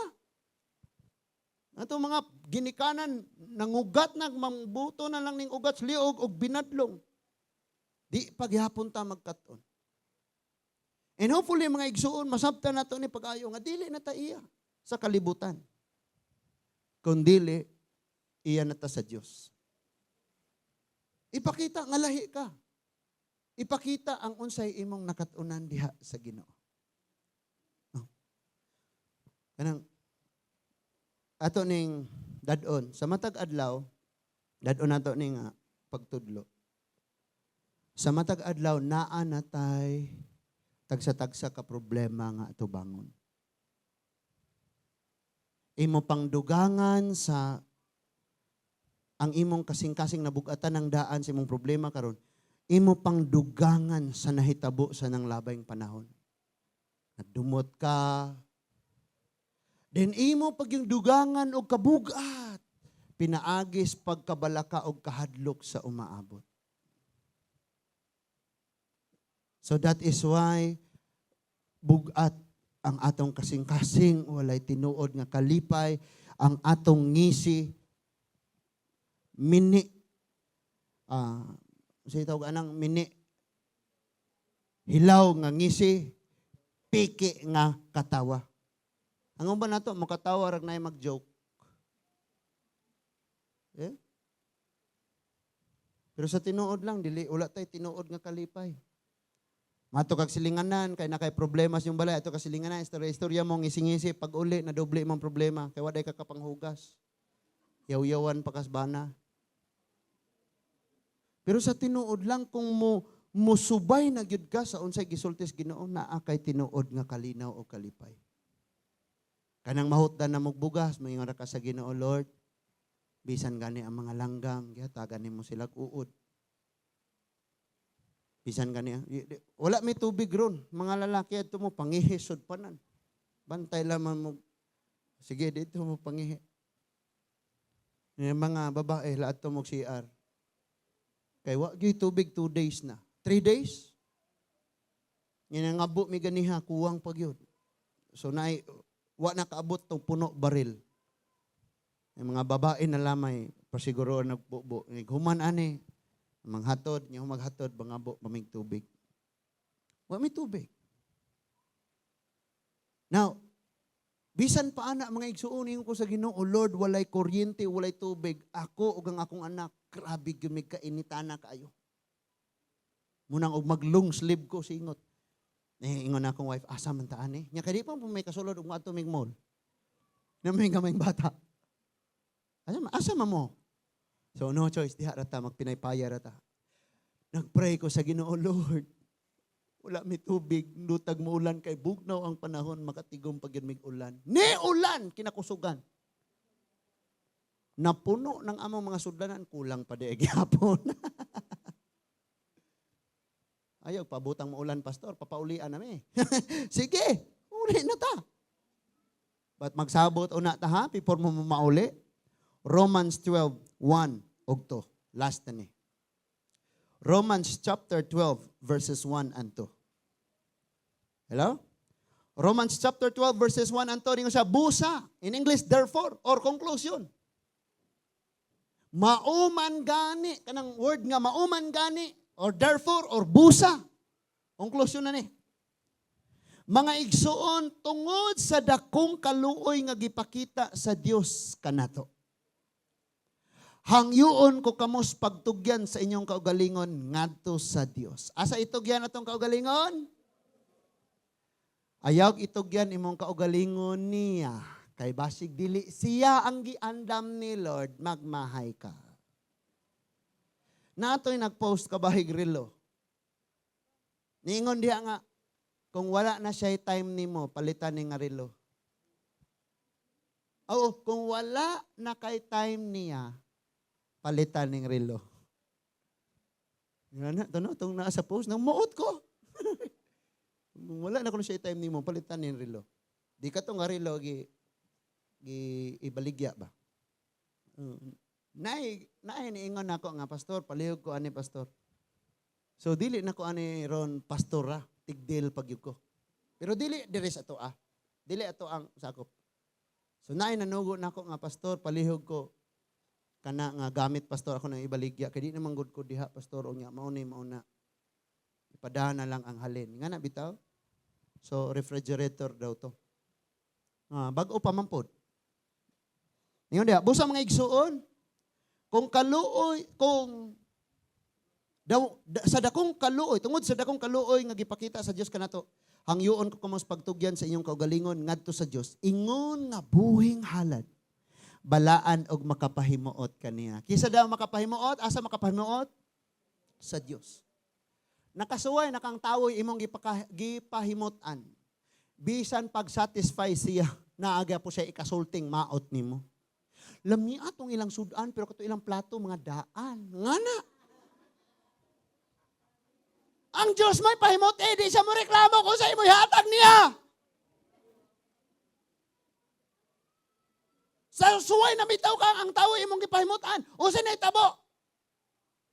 Ato mga ginikanan, nangugat na, mangbuto na lang ning ugat sa liog og binadlong. Di paghapon ta magkat-on. And hopefully mga igsuon, masabtan nato ni pag-ayo nga dili na ta iya sa kalibutan. Kundili iya na ta sa Dios. Ipakita nga lahi ka. Ipakita ang unsay imong nakat-unan diha sa Ginoo. Oh. Kanang ato ning dadon sa matag adlaw Dad-on nato ni nga pagtudlo. Sa matag adlaw, naa na tay tagsa-tagsa ka problema nga atubangon. Imo pang dugangan sa ang imong kasing-kasing nabugatan ng daan sa imong problema karon, imo pang dugangan sa nahitabo sa nang labayng panahon. Nagdumot ka. Then imo pag yung dugangan og kabugat, pinaagis pagkabalaka og kahadlok sa umaabot. So that is why bugat ang atong kasing-kasing, walay tinuod nga kalipay, ang atong ngisi, mini, sa tawag anang mini, hilaw nga ngisi, piki nga katawa. Ang uban nato makatawa rag naay mag-joke. Eh? Pero sa tinuod lang, dili wala tay tinuod nga kalipay. Mato kag silinganan kay na kay problema sa imong balay, ato ka silinganan, istorya istorya mo, ngisi-ngisi, pag uli na doble imong problema kay waday ka kapanghugas. Yaw-yawan pa kas bana. Pero sa tinuod lang, kung mo musubay na gyud ka sa unsay gisulti sa Ginoo, naa kay tinuod nga kalinaw o kalipay. Kanang mahutdan na mog bugas, moingon ra ka sa Ginoo, "Lord, bisan gani ang mga langgam, gihatagan nimo sila uod." Bisan gani, wala may tubig ron. Mga lalaki adto mo pangihi sud panan. Bantay lamang mo. Sige, dito mo pangihi. Yung mga babae, lahat to mo CR. Kay wa gyud tubig 2 days na. 3 days? Ngabo mi ganiha, kuwang pa gyud. So naay wa na kaabot tong puno baril. Yung mga babae na lamay pasiguro nagbubo. Human ani manghatod, nya maghatod bangabo pamig tubig. Wa may tubig. Now, bisan pa ana, mga igsuon, ingon ko sa Ginoo, "Lord, walay kuryente, walay tubig. Ako ug ang akong anak, grabe gyud mig kainitana kaayo." Munang og mag-long sleeve ko singot. Eh, ingon na akong wife, "Asa man ta ani? Nya kay di pa may kasulod og moadto mig mall. Na may gamayng bata. Asa man mo?" So no choice, diha ra ta, magpinaypaya ra ta. Nagpray ko sa Ginoo, "Lord, wala mi tubig, lutag mo ulan kay bugnaw ang panahon, makatigom pag yun mig ulan." Ni ulan, kinakusugan. Napuno ng among mga sudlanan, kulang pa di gihapon. Ayaw, pabutang mo ulan, pastor, papaulian nami. Sige, uli na ta. But magsabot una ta ha, before mo mauli. Romans 12, 1 ug 2. Last na ni. Romans chapter 12, verses 1 and 2. Hello? Romans chapter 12, verses 1 and 2. Ingon siya, busa. In English, therefore, or conclusion. Mauman gani, kanang word nga mauman gani, or therefore, or busa. Conclusion na ni. Mga igsuon, tungod sa dakong kaluoy nga gipakita sa Dios kanato, hangyoon ko kamos pagtugyan sa inyong kaugalingon ngadto sa Dios. Asa itugyan atong kaugalingon? Ayaw itugyan imong kaugalingon niya. Kay basig dili siya ang giandam ni Lord, magmahay ka. Natoy nagpost ka bahig relo. Niingon diha nga, kung wala na siya time nimo, palitan ni nga relo. Oo, kung wala na kay time niya, palitan ning relo. Nga na, tuno, itong nasa post, nang muot ko. Kung wala na kuno siya time nimo, palitan ning relo. Di ka to nga relo, gi ibaligya ba? Naay niingon nako nga, "Pastor, palihog ko ani, pastor." So dili na ko ani ron pastora, tigdil pag ko. Pero dili diri sa ato ah. Dili ato ang sakop. So naay nanugo nako nga, "Pastor, palihog ko kana nga gamit, pastor, ako nang ibaligya kay di naman gud ko diha, pastor, unya mao ni mao na. Ipadana lang ang halin." Nga na bitaw. So refrigerator daw to. Ah, bag-o pa man pod. Ingon diha, busa mga igsuon, kung kaluoy, kung daw, da, sa dakong kaluoy, tungod sa dakong kaluoy nga gipakita sa Dios kanato, hangyoon ko kamos pagtugyan sa inyong kaugalingon ngadto sa Dios, ingon nga buhing halad, Balaan og makapahimuot kaniya. Kinsa daw makapahimuot? Asa makapahimuot? Sa Dios. Nakasuway na kang tawo'y imong gipahimutan. Bisan pag-satisfy siya, naaga po siya ikasulting maot nimo. Lami atong ilang sudan, pero kato ilang plato, mga daan. Ngana. Ang Diyos may pahimot, eh, di siya mo reklamo kung sa imo hatag niya. Sa suway na bitaw kang ang tao imong gipahimutan. Usa na itabo.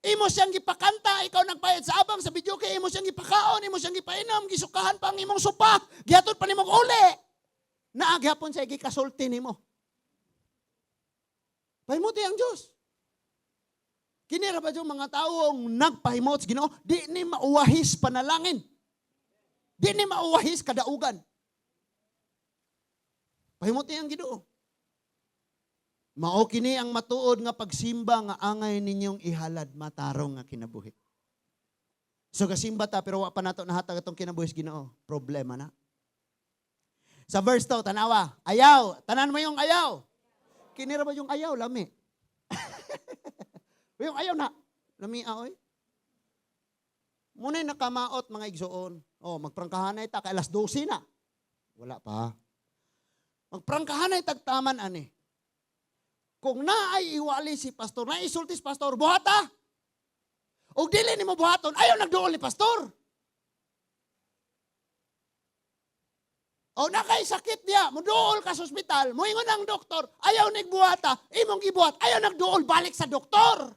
Imo siyang gipakanta, ikaw nagbayad sa abang sa video kay imo siyang gipakaon, imo siyang gipainom, gisukahan pa ang imong sopa, gihatod pa nimong uli. Naa gyapon siya gikasulti nimo. Pahimuti ang Diyos. Kini ra ba yung mga taong nagpahimot sa Ginoo, di ni mauwahis panalangin. Di ni mauwahis kadaugan. Pahimuti ang Ginoo. Mao kini ang matuod nga pagsimba nga angay ninyong ihalad matarong nga kinabuhi. So gasimba ta pero wa pa nato nahatag atong kinabuhi sa Ginoo. Problema na. Sa verse 2, tanawa. Ayaw. Tanan mo yung ayaw. Kini ra ba yung ayaw? Lami. Yung ayaw na. Lami oy. Muna'y nakamaot mga igsoon. Oh, magprangkahanay ta kay alas 12 na. Wala pa. Magprangkahanay tagtaman ani. Kung naay iwali si pastor, naay isulti si pastor, buhata. Og dili nimo buhaton, ayaw nagduol ni pastor. O nakay sakit niya, muduol ka sa ospital, muingon ang doktor, ayaw nagbuhata, imong gibuhat, ayaw nagduol, balik sa doktor.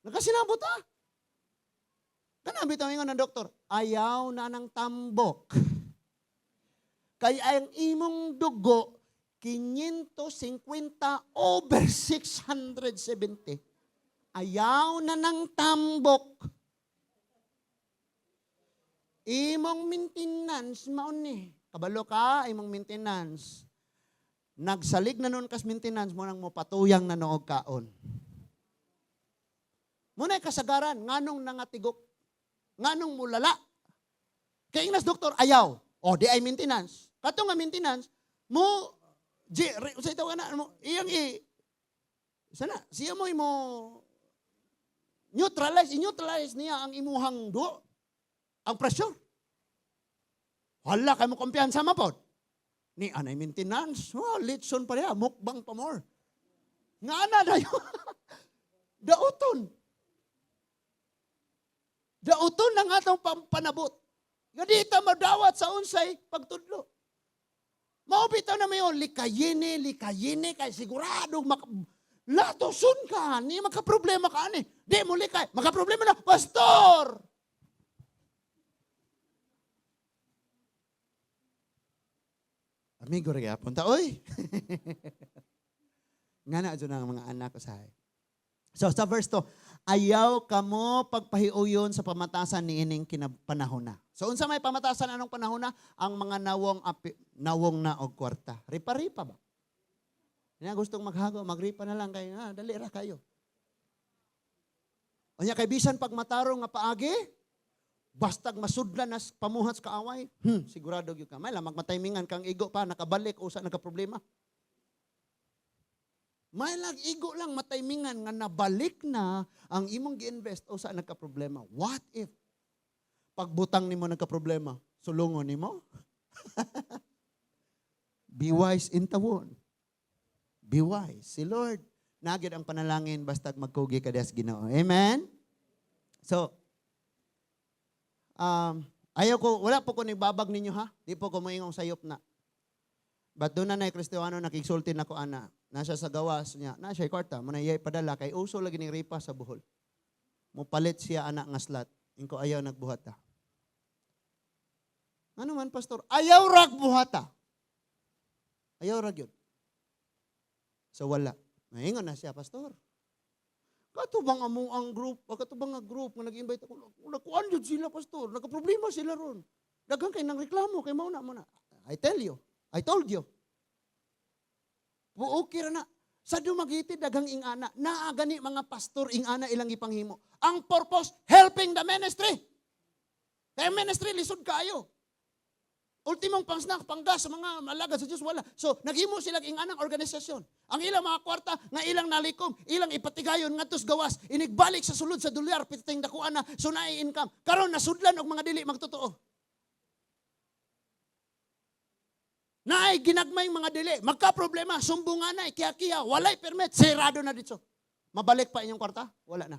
Nakasinabot ha? Kanang bitaw ingon ang doktor, ayaw na ng tambok. Kay ang imong dugo, 550 over 670. Ayaw na ng tambok. Imong maintenance, maon ni. Kabalo ka, imong maintenance. Nagsalig na noon kas maintenance mo nang mopatuyang na noog kaon. Muna'y kasagaran, nganong nangatigok, nganong mulala. Kaya ingnas doktor, ayaw. O, di ay maintenance. Kato nga maintenance, mo, di, re, sa ito na, mo, iyang i, sana, siya mo imo, neutralize, i-neutralize niya ang imuhang dugo, ang pressure. Hala, kay mo kumpiyansa ma pod. Ni anay maintenance, oh, litson pa niya, mukbang pa more. Nga na dayo. Dauton. Dauton ang atong panabot. Nga di ta madawat sa unsay pagtudlo. Mao bitaw na mayon, likayini, likayini, kay sigurado latoson ka, ni makaproblema ka ani. Di mo likay, makaproblema na, pastor! Amigo ra gyapon ta, oy. Nga na dyan ang mga anak ko sahay. So sa verse 2, ayaw kamo pagpahiuyon sa pamatasan ni ining panahon na. So unsa may pamatasan anong panahon na? Ang mga nawong api, nawong na og kwarta. Ripa-ripa ba? Nga gustong maghago, magripa na lang kayo. Ah, dali ra kayo. Unya kay bisan pag matarong nga paagi, bastag masudlan nas pamuhat sa kaaway, sigurado gyud ka. May lamang mataymingan kang igo pa, nakabalik usa nagka problema. May lag igo lang mataymingan nga nabalik na ang imong gi-invest usa nagka problema. What if pagbutang nimo nagka problema, sulungon nimo? Be wise in tawon. Be wise. Si Lord, nagyod ang panalangin bastag magkugi ka diha sa Ginoo. Amen? So, ayaw ko, wala po ko nibabag ninyo ha. Di po ko moingong sayop na. But doon na na Kristiyano nakigsulti na ko ana. Nasa sa gawas niya, na siya kwarta, mo na iyay padala kay uso lagi ning ripa sa Bohol. Mopalit siya anak nga slot. Ingko ayaw nagbuhata. Ano man pastor? Ayaw rag buhata. Ayaw rag yun. So wala. Naingon na siya, pastor. Kato bang amo ang group, kato bang nga group nga nag-invite ako, nakuan jud sila pastor, nagka-problema sila ron. Daghan kay nang reklamo kay mao na mo na. I tell you, I told you. Okay ra na. Sa Dumaguete daghang ingana, naa gani mga pastor ingana ilang ipanghimo. Ang purpose, helping the ministry. Kaya ministry lisod kaayo. Ultimong pang snack, panggas sa mga alagad sa Diyos, wala. So, naghimo sila ing-anang organisasyon. Ang ilang mga kwarta nga ilang nalikom, ilang ipatigayon ngadto sa gawas, inigbalik sa sulod sa dolyar, piting dakuan na, so naay income. Karon nasudlan og mga dili magtotoo. Naay ginagmay mga dili, magka-problema, sumbunganay, kiya-kiya, walay permit, sirado na dito. Mabalik pa inyong kwarta? Wala na.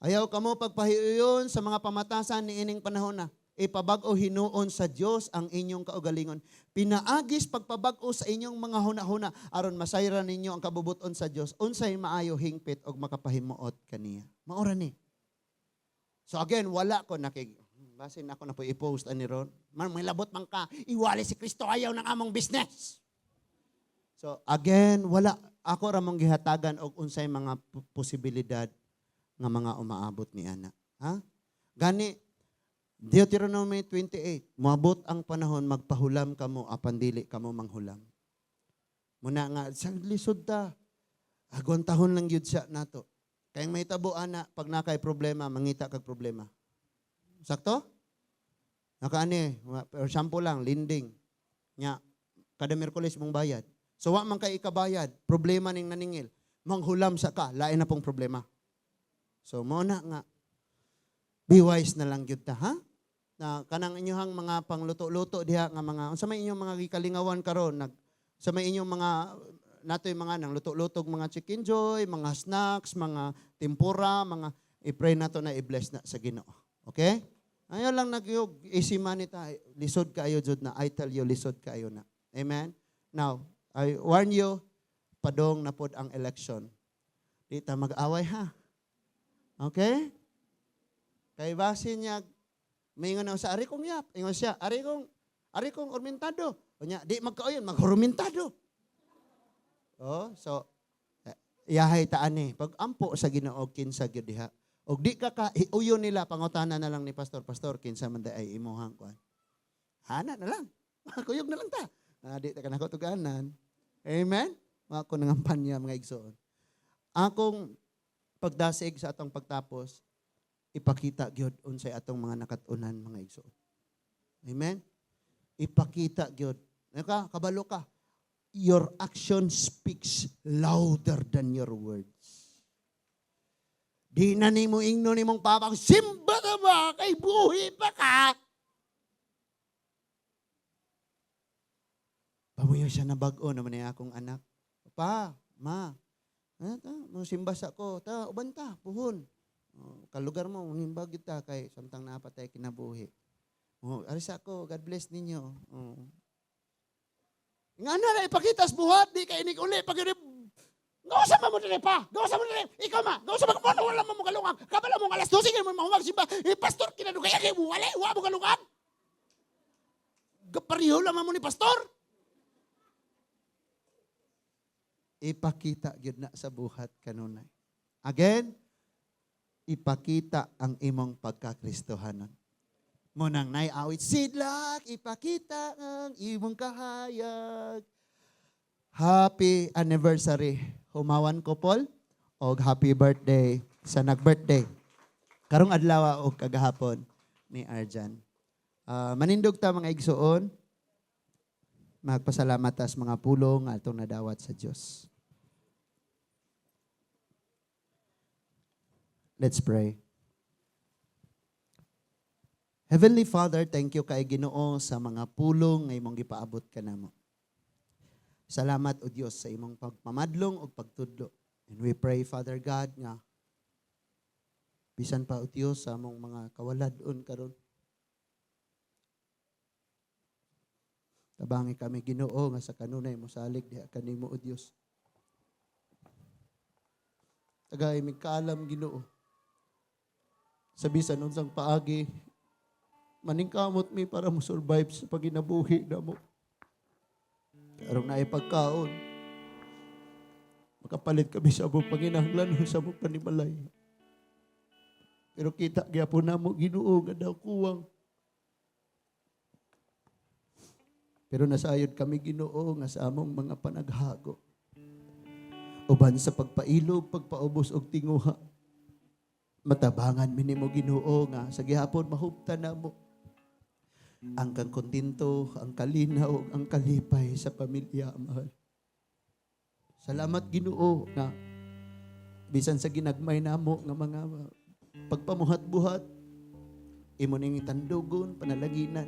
Ayaw kamo pagpahiuyon sa mga pamatasan ni ining panahon na. Ipabag-o hinuon sa Dios ang inyong kaugalingon. Pinaagis pagpabag-o sa inyong mga huna-huna aron masayran ninyo ang kabubuton sa Dios. Unsay maayo, hingpit og makapahimuot kaniya. Maora ni. So again, wala ko nakig basin ako na po i-post ani ron. Man may labot man ka, iwali si Kristo ayaw ng among business. So again, wala ako ra mong gihatagan og unsay mga posibilidad nga mga umaabot ni ana. Ha? Gani Deuteronomy 28, moabot ang panahon magpahulam kamo apan dili kamo manghulam. Muna nga sa lisod ta. Agwantahon lang gyud siya nato. Kay may tabo ana pag nakay problema, mangita kag problema. Sakto? Nakaani, for example lang, lending. Nya, kada Miyerkules mong bayad. So wa man kay ikabayad, problema ning naningil. Manghulam sa ka, lain na pong problema. So mao na nga be wise na lang gyud ta, ha? Na kanang inyohang mga pangluto-luto diha nga mga unsa may inyong mga gikalingawan karon, nag sa may inyong mga natoy mga nang luto-lutog mga chicken joy, mga snacks, mga tempura, mga i-pray nato na i-bless na sa Ginoo. Okay? Ayaw lang nagyog easy money ta, lisod kaayo jud na. I tell you, lisod kaayo na. Amen. Now, I warn you, padong na pod ang election. Di ta mag-away, ha. Okay? Kay basin niya, may ingon sa ari kong yap. Ingon siya, ari kong ormentado. Unya, di magkaoyon, maghormentado. Oh, so, yahay taan ni. Pag ampo sa Ginoo, kinsa gyud diha. Og di ka ka, uyon nila, pangutana na lang ni pastor, "Pastor, kinsa man ay imuhang kuan?" Hana na lang. Kuyog na lang ta. Di ta kanako tuganan. Amen? Mga ko nangampanya, mga igsoon. Akong pagdasig sa atong pagtapos, ipakita gyud unsay atong mga nakat-unan, mga igsoon. Amen? Ipakita gyud. Ka, kabalo ka. Your action speaks louder than your words. Di na nimo ingno nimong papa, "Simba ka ba? Kay buhi pa ka." Pamuyo siya na bag-o naman niya akong anak. "Pa, ma, ta, mo simba sa ko, ta, uban ta, puhon. Oh, kalugar mo, nimba kita kay samtang napatay kinabuhi. Oh, aris ako, God bless ninyo." Oh. Nga na ipakita sa buhat, di ka inig uli, pag yun, "Gawasa mo mo diri pa, gawasa mo diri, ikaw ma, gawasa mo, mo wala mo kalungag, kabalo mo alas 12 kayo mo mahumag simba, eh, pastor, kinadugay, kay mo, wala, wa mo kalungag. Gapariho lang mo ni pastor." Ipakita gyud na sa buhat kanunay. Again, ipakita ang imong pagkakristohanon. Munang naiawit, sidlak, ipakita ang imong kahayag. Happy anniversary, Humawan couple, og happy birthday sa nag-birthday karong adlaw og kagahapon ni Arjan. Manindog ta, mga igsoon, magpasalamat ta sa mga pulong nga atong nadawat sa Dios. Let's pray. Heavenly Father, thank you kay Ginoo sa mga pulong nga imong gipaabot kanamo. Salamat o Dios sa imong pagpamadlong ug pagtudlo. And we pray, Father God, nga bisan pa o Dios sa among mga kawalad-on karon. Tabangi kami, Ginoo, nga sa kanunay mosalig diha kanimo o Dios. Tagay mig kaalam, Ginoo. Sa bisan unsang paagi maningkamot mi para mo survive sa paginabuhi namo. Karong naay pagkaon, makapalit kami sa among panginahanglan sa among panimalay. Pero kita gyapon namo, Ginoo, nga daw kuwang. Pero nasayod kami, Ginoo, nga sa among mga panaghago uban sa pagpailob, pagpaubos og tinguha, Matabangan mi nimo, Ginoo, nga sa gihapon mahuptan namo ang kang kontento, ang kalinaw, ang kalipay sa pamilya, mahal. Salamat, Ginoo, nga bisan sa ginagmay namo nga mga pagpamuhat-buhat, imo ning tandugon, panalanginan.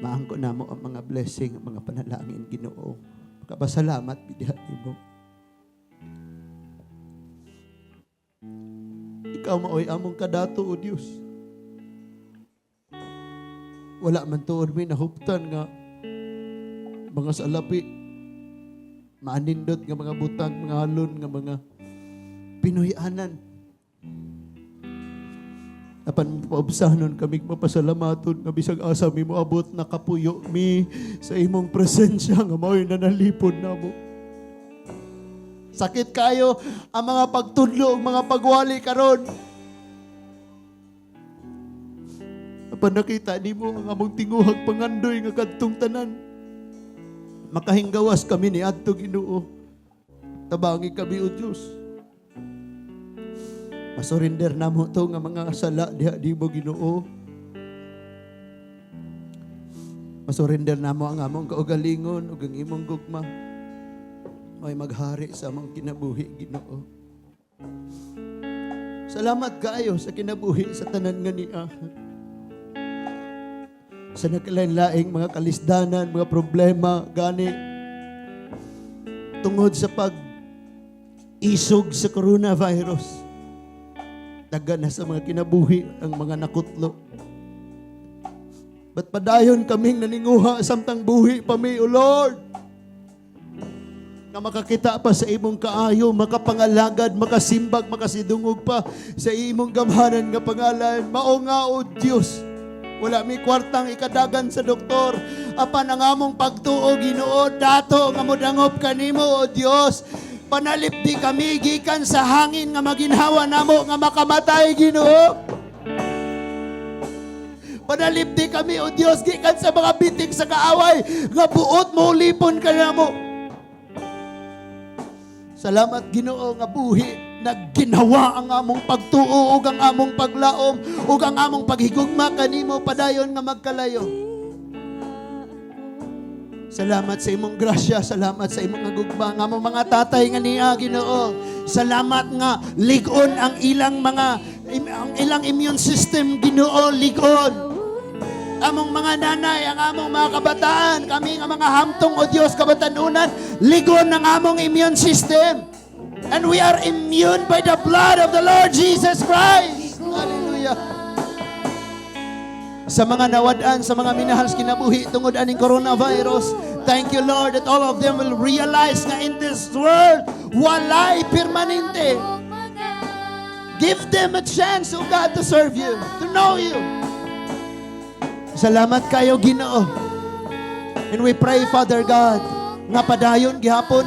Maangko namo ang mga blessing, ang mga panalangin, Ginoo. Makapasalamat mi diha nimo. Ikaw maoy among kadato, O Dios. Wala man tuod mi nahuptan nga mga salapi, maanindot nga mga butang, mga halon nga mga Pinoy-anan. Apan paubsanon kami mapasalamaton nga bisag asa mi moabot, nakapuyo mi sa imong presensya nga mao'y nanalipod namo. Sakit kayo ang mga pagtudlo ug mga pagwali karon. Apan nakita nimo ang among tinguhag pangandoy nga kadtong tanan makahinggawas kami ni adto, Ginoo. Tabangi kami, O Dios. Masurrender namo to nga mga sala diha nimo, Ginoo. Masurrender namo ang among kaugalingon ug ang imong gugma. May maghari sa among kinabuhi, Ginoo. Salamat kaayo sa kinabuhi sa tanan nga niya. Sa nagkalain-laing mga kalisdanan, mga problema, gani, tungod sa pag isog sa coronavirus. Daga na sa mga kinabuhi ang mga nakutlo. But padayon kaming naninguha samtang buhi pa mi, O Lord, nga makakita pa sa imong kaayo, makapangalagad, makasimbag, makasidungog pa sa imong gamhanan nga pangalan. Mao nga, O Dios, wala mi kwartang ikadagan sa doktor. Apan ang among pagtuo, Ginoo, dato nga modangop kanimo, O Dios. Panalipdi kami gikan sa hangin nga maginhawa namo nga makamatay, Ginoo. Panalipdi kami, O Dios, gikan sa mga bitik sa kaaway nga buot mo lipon ka namo. Salamat, Ginoo, nga buhi nagginhawa ang among pagtuo ug ang among paglaom ug ang among paghigugma kanimo padayon nga magkalayo. Salamat sa imong grasya, salamat sa imong gugma nga among mga tatay nga niya, Ginoo. Salamat nga lig-on ang ilang immune system, Ginoo, lig-on. Among mga nanay, ang among mga kabataan, kami nga mga hamtong, O Dios, kabatanunan, ligon ang among immune system. And we are immune by the blood of the Lord Jesus Christ. Hallelujah. Sa mga nawad-an, sa mga minahal sa kinabuhi tungod aning coronavirus, thank you, Lord, that all of them will realize na in this world, walay permanente. Give them a chance, O God, to serve you, to know you. Salamat kayo, Ginoo. And we pray, Father God, nga padayon gihapon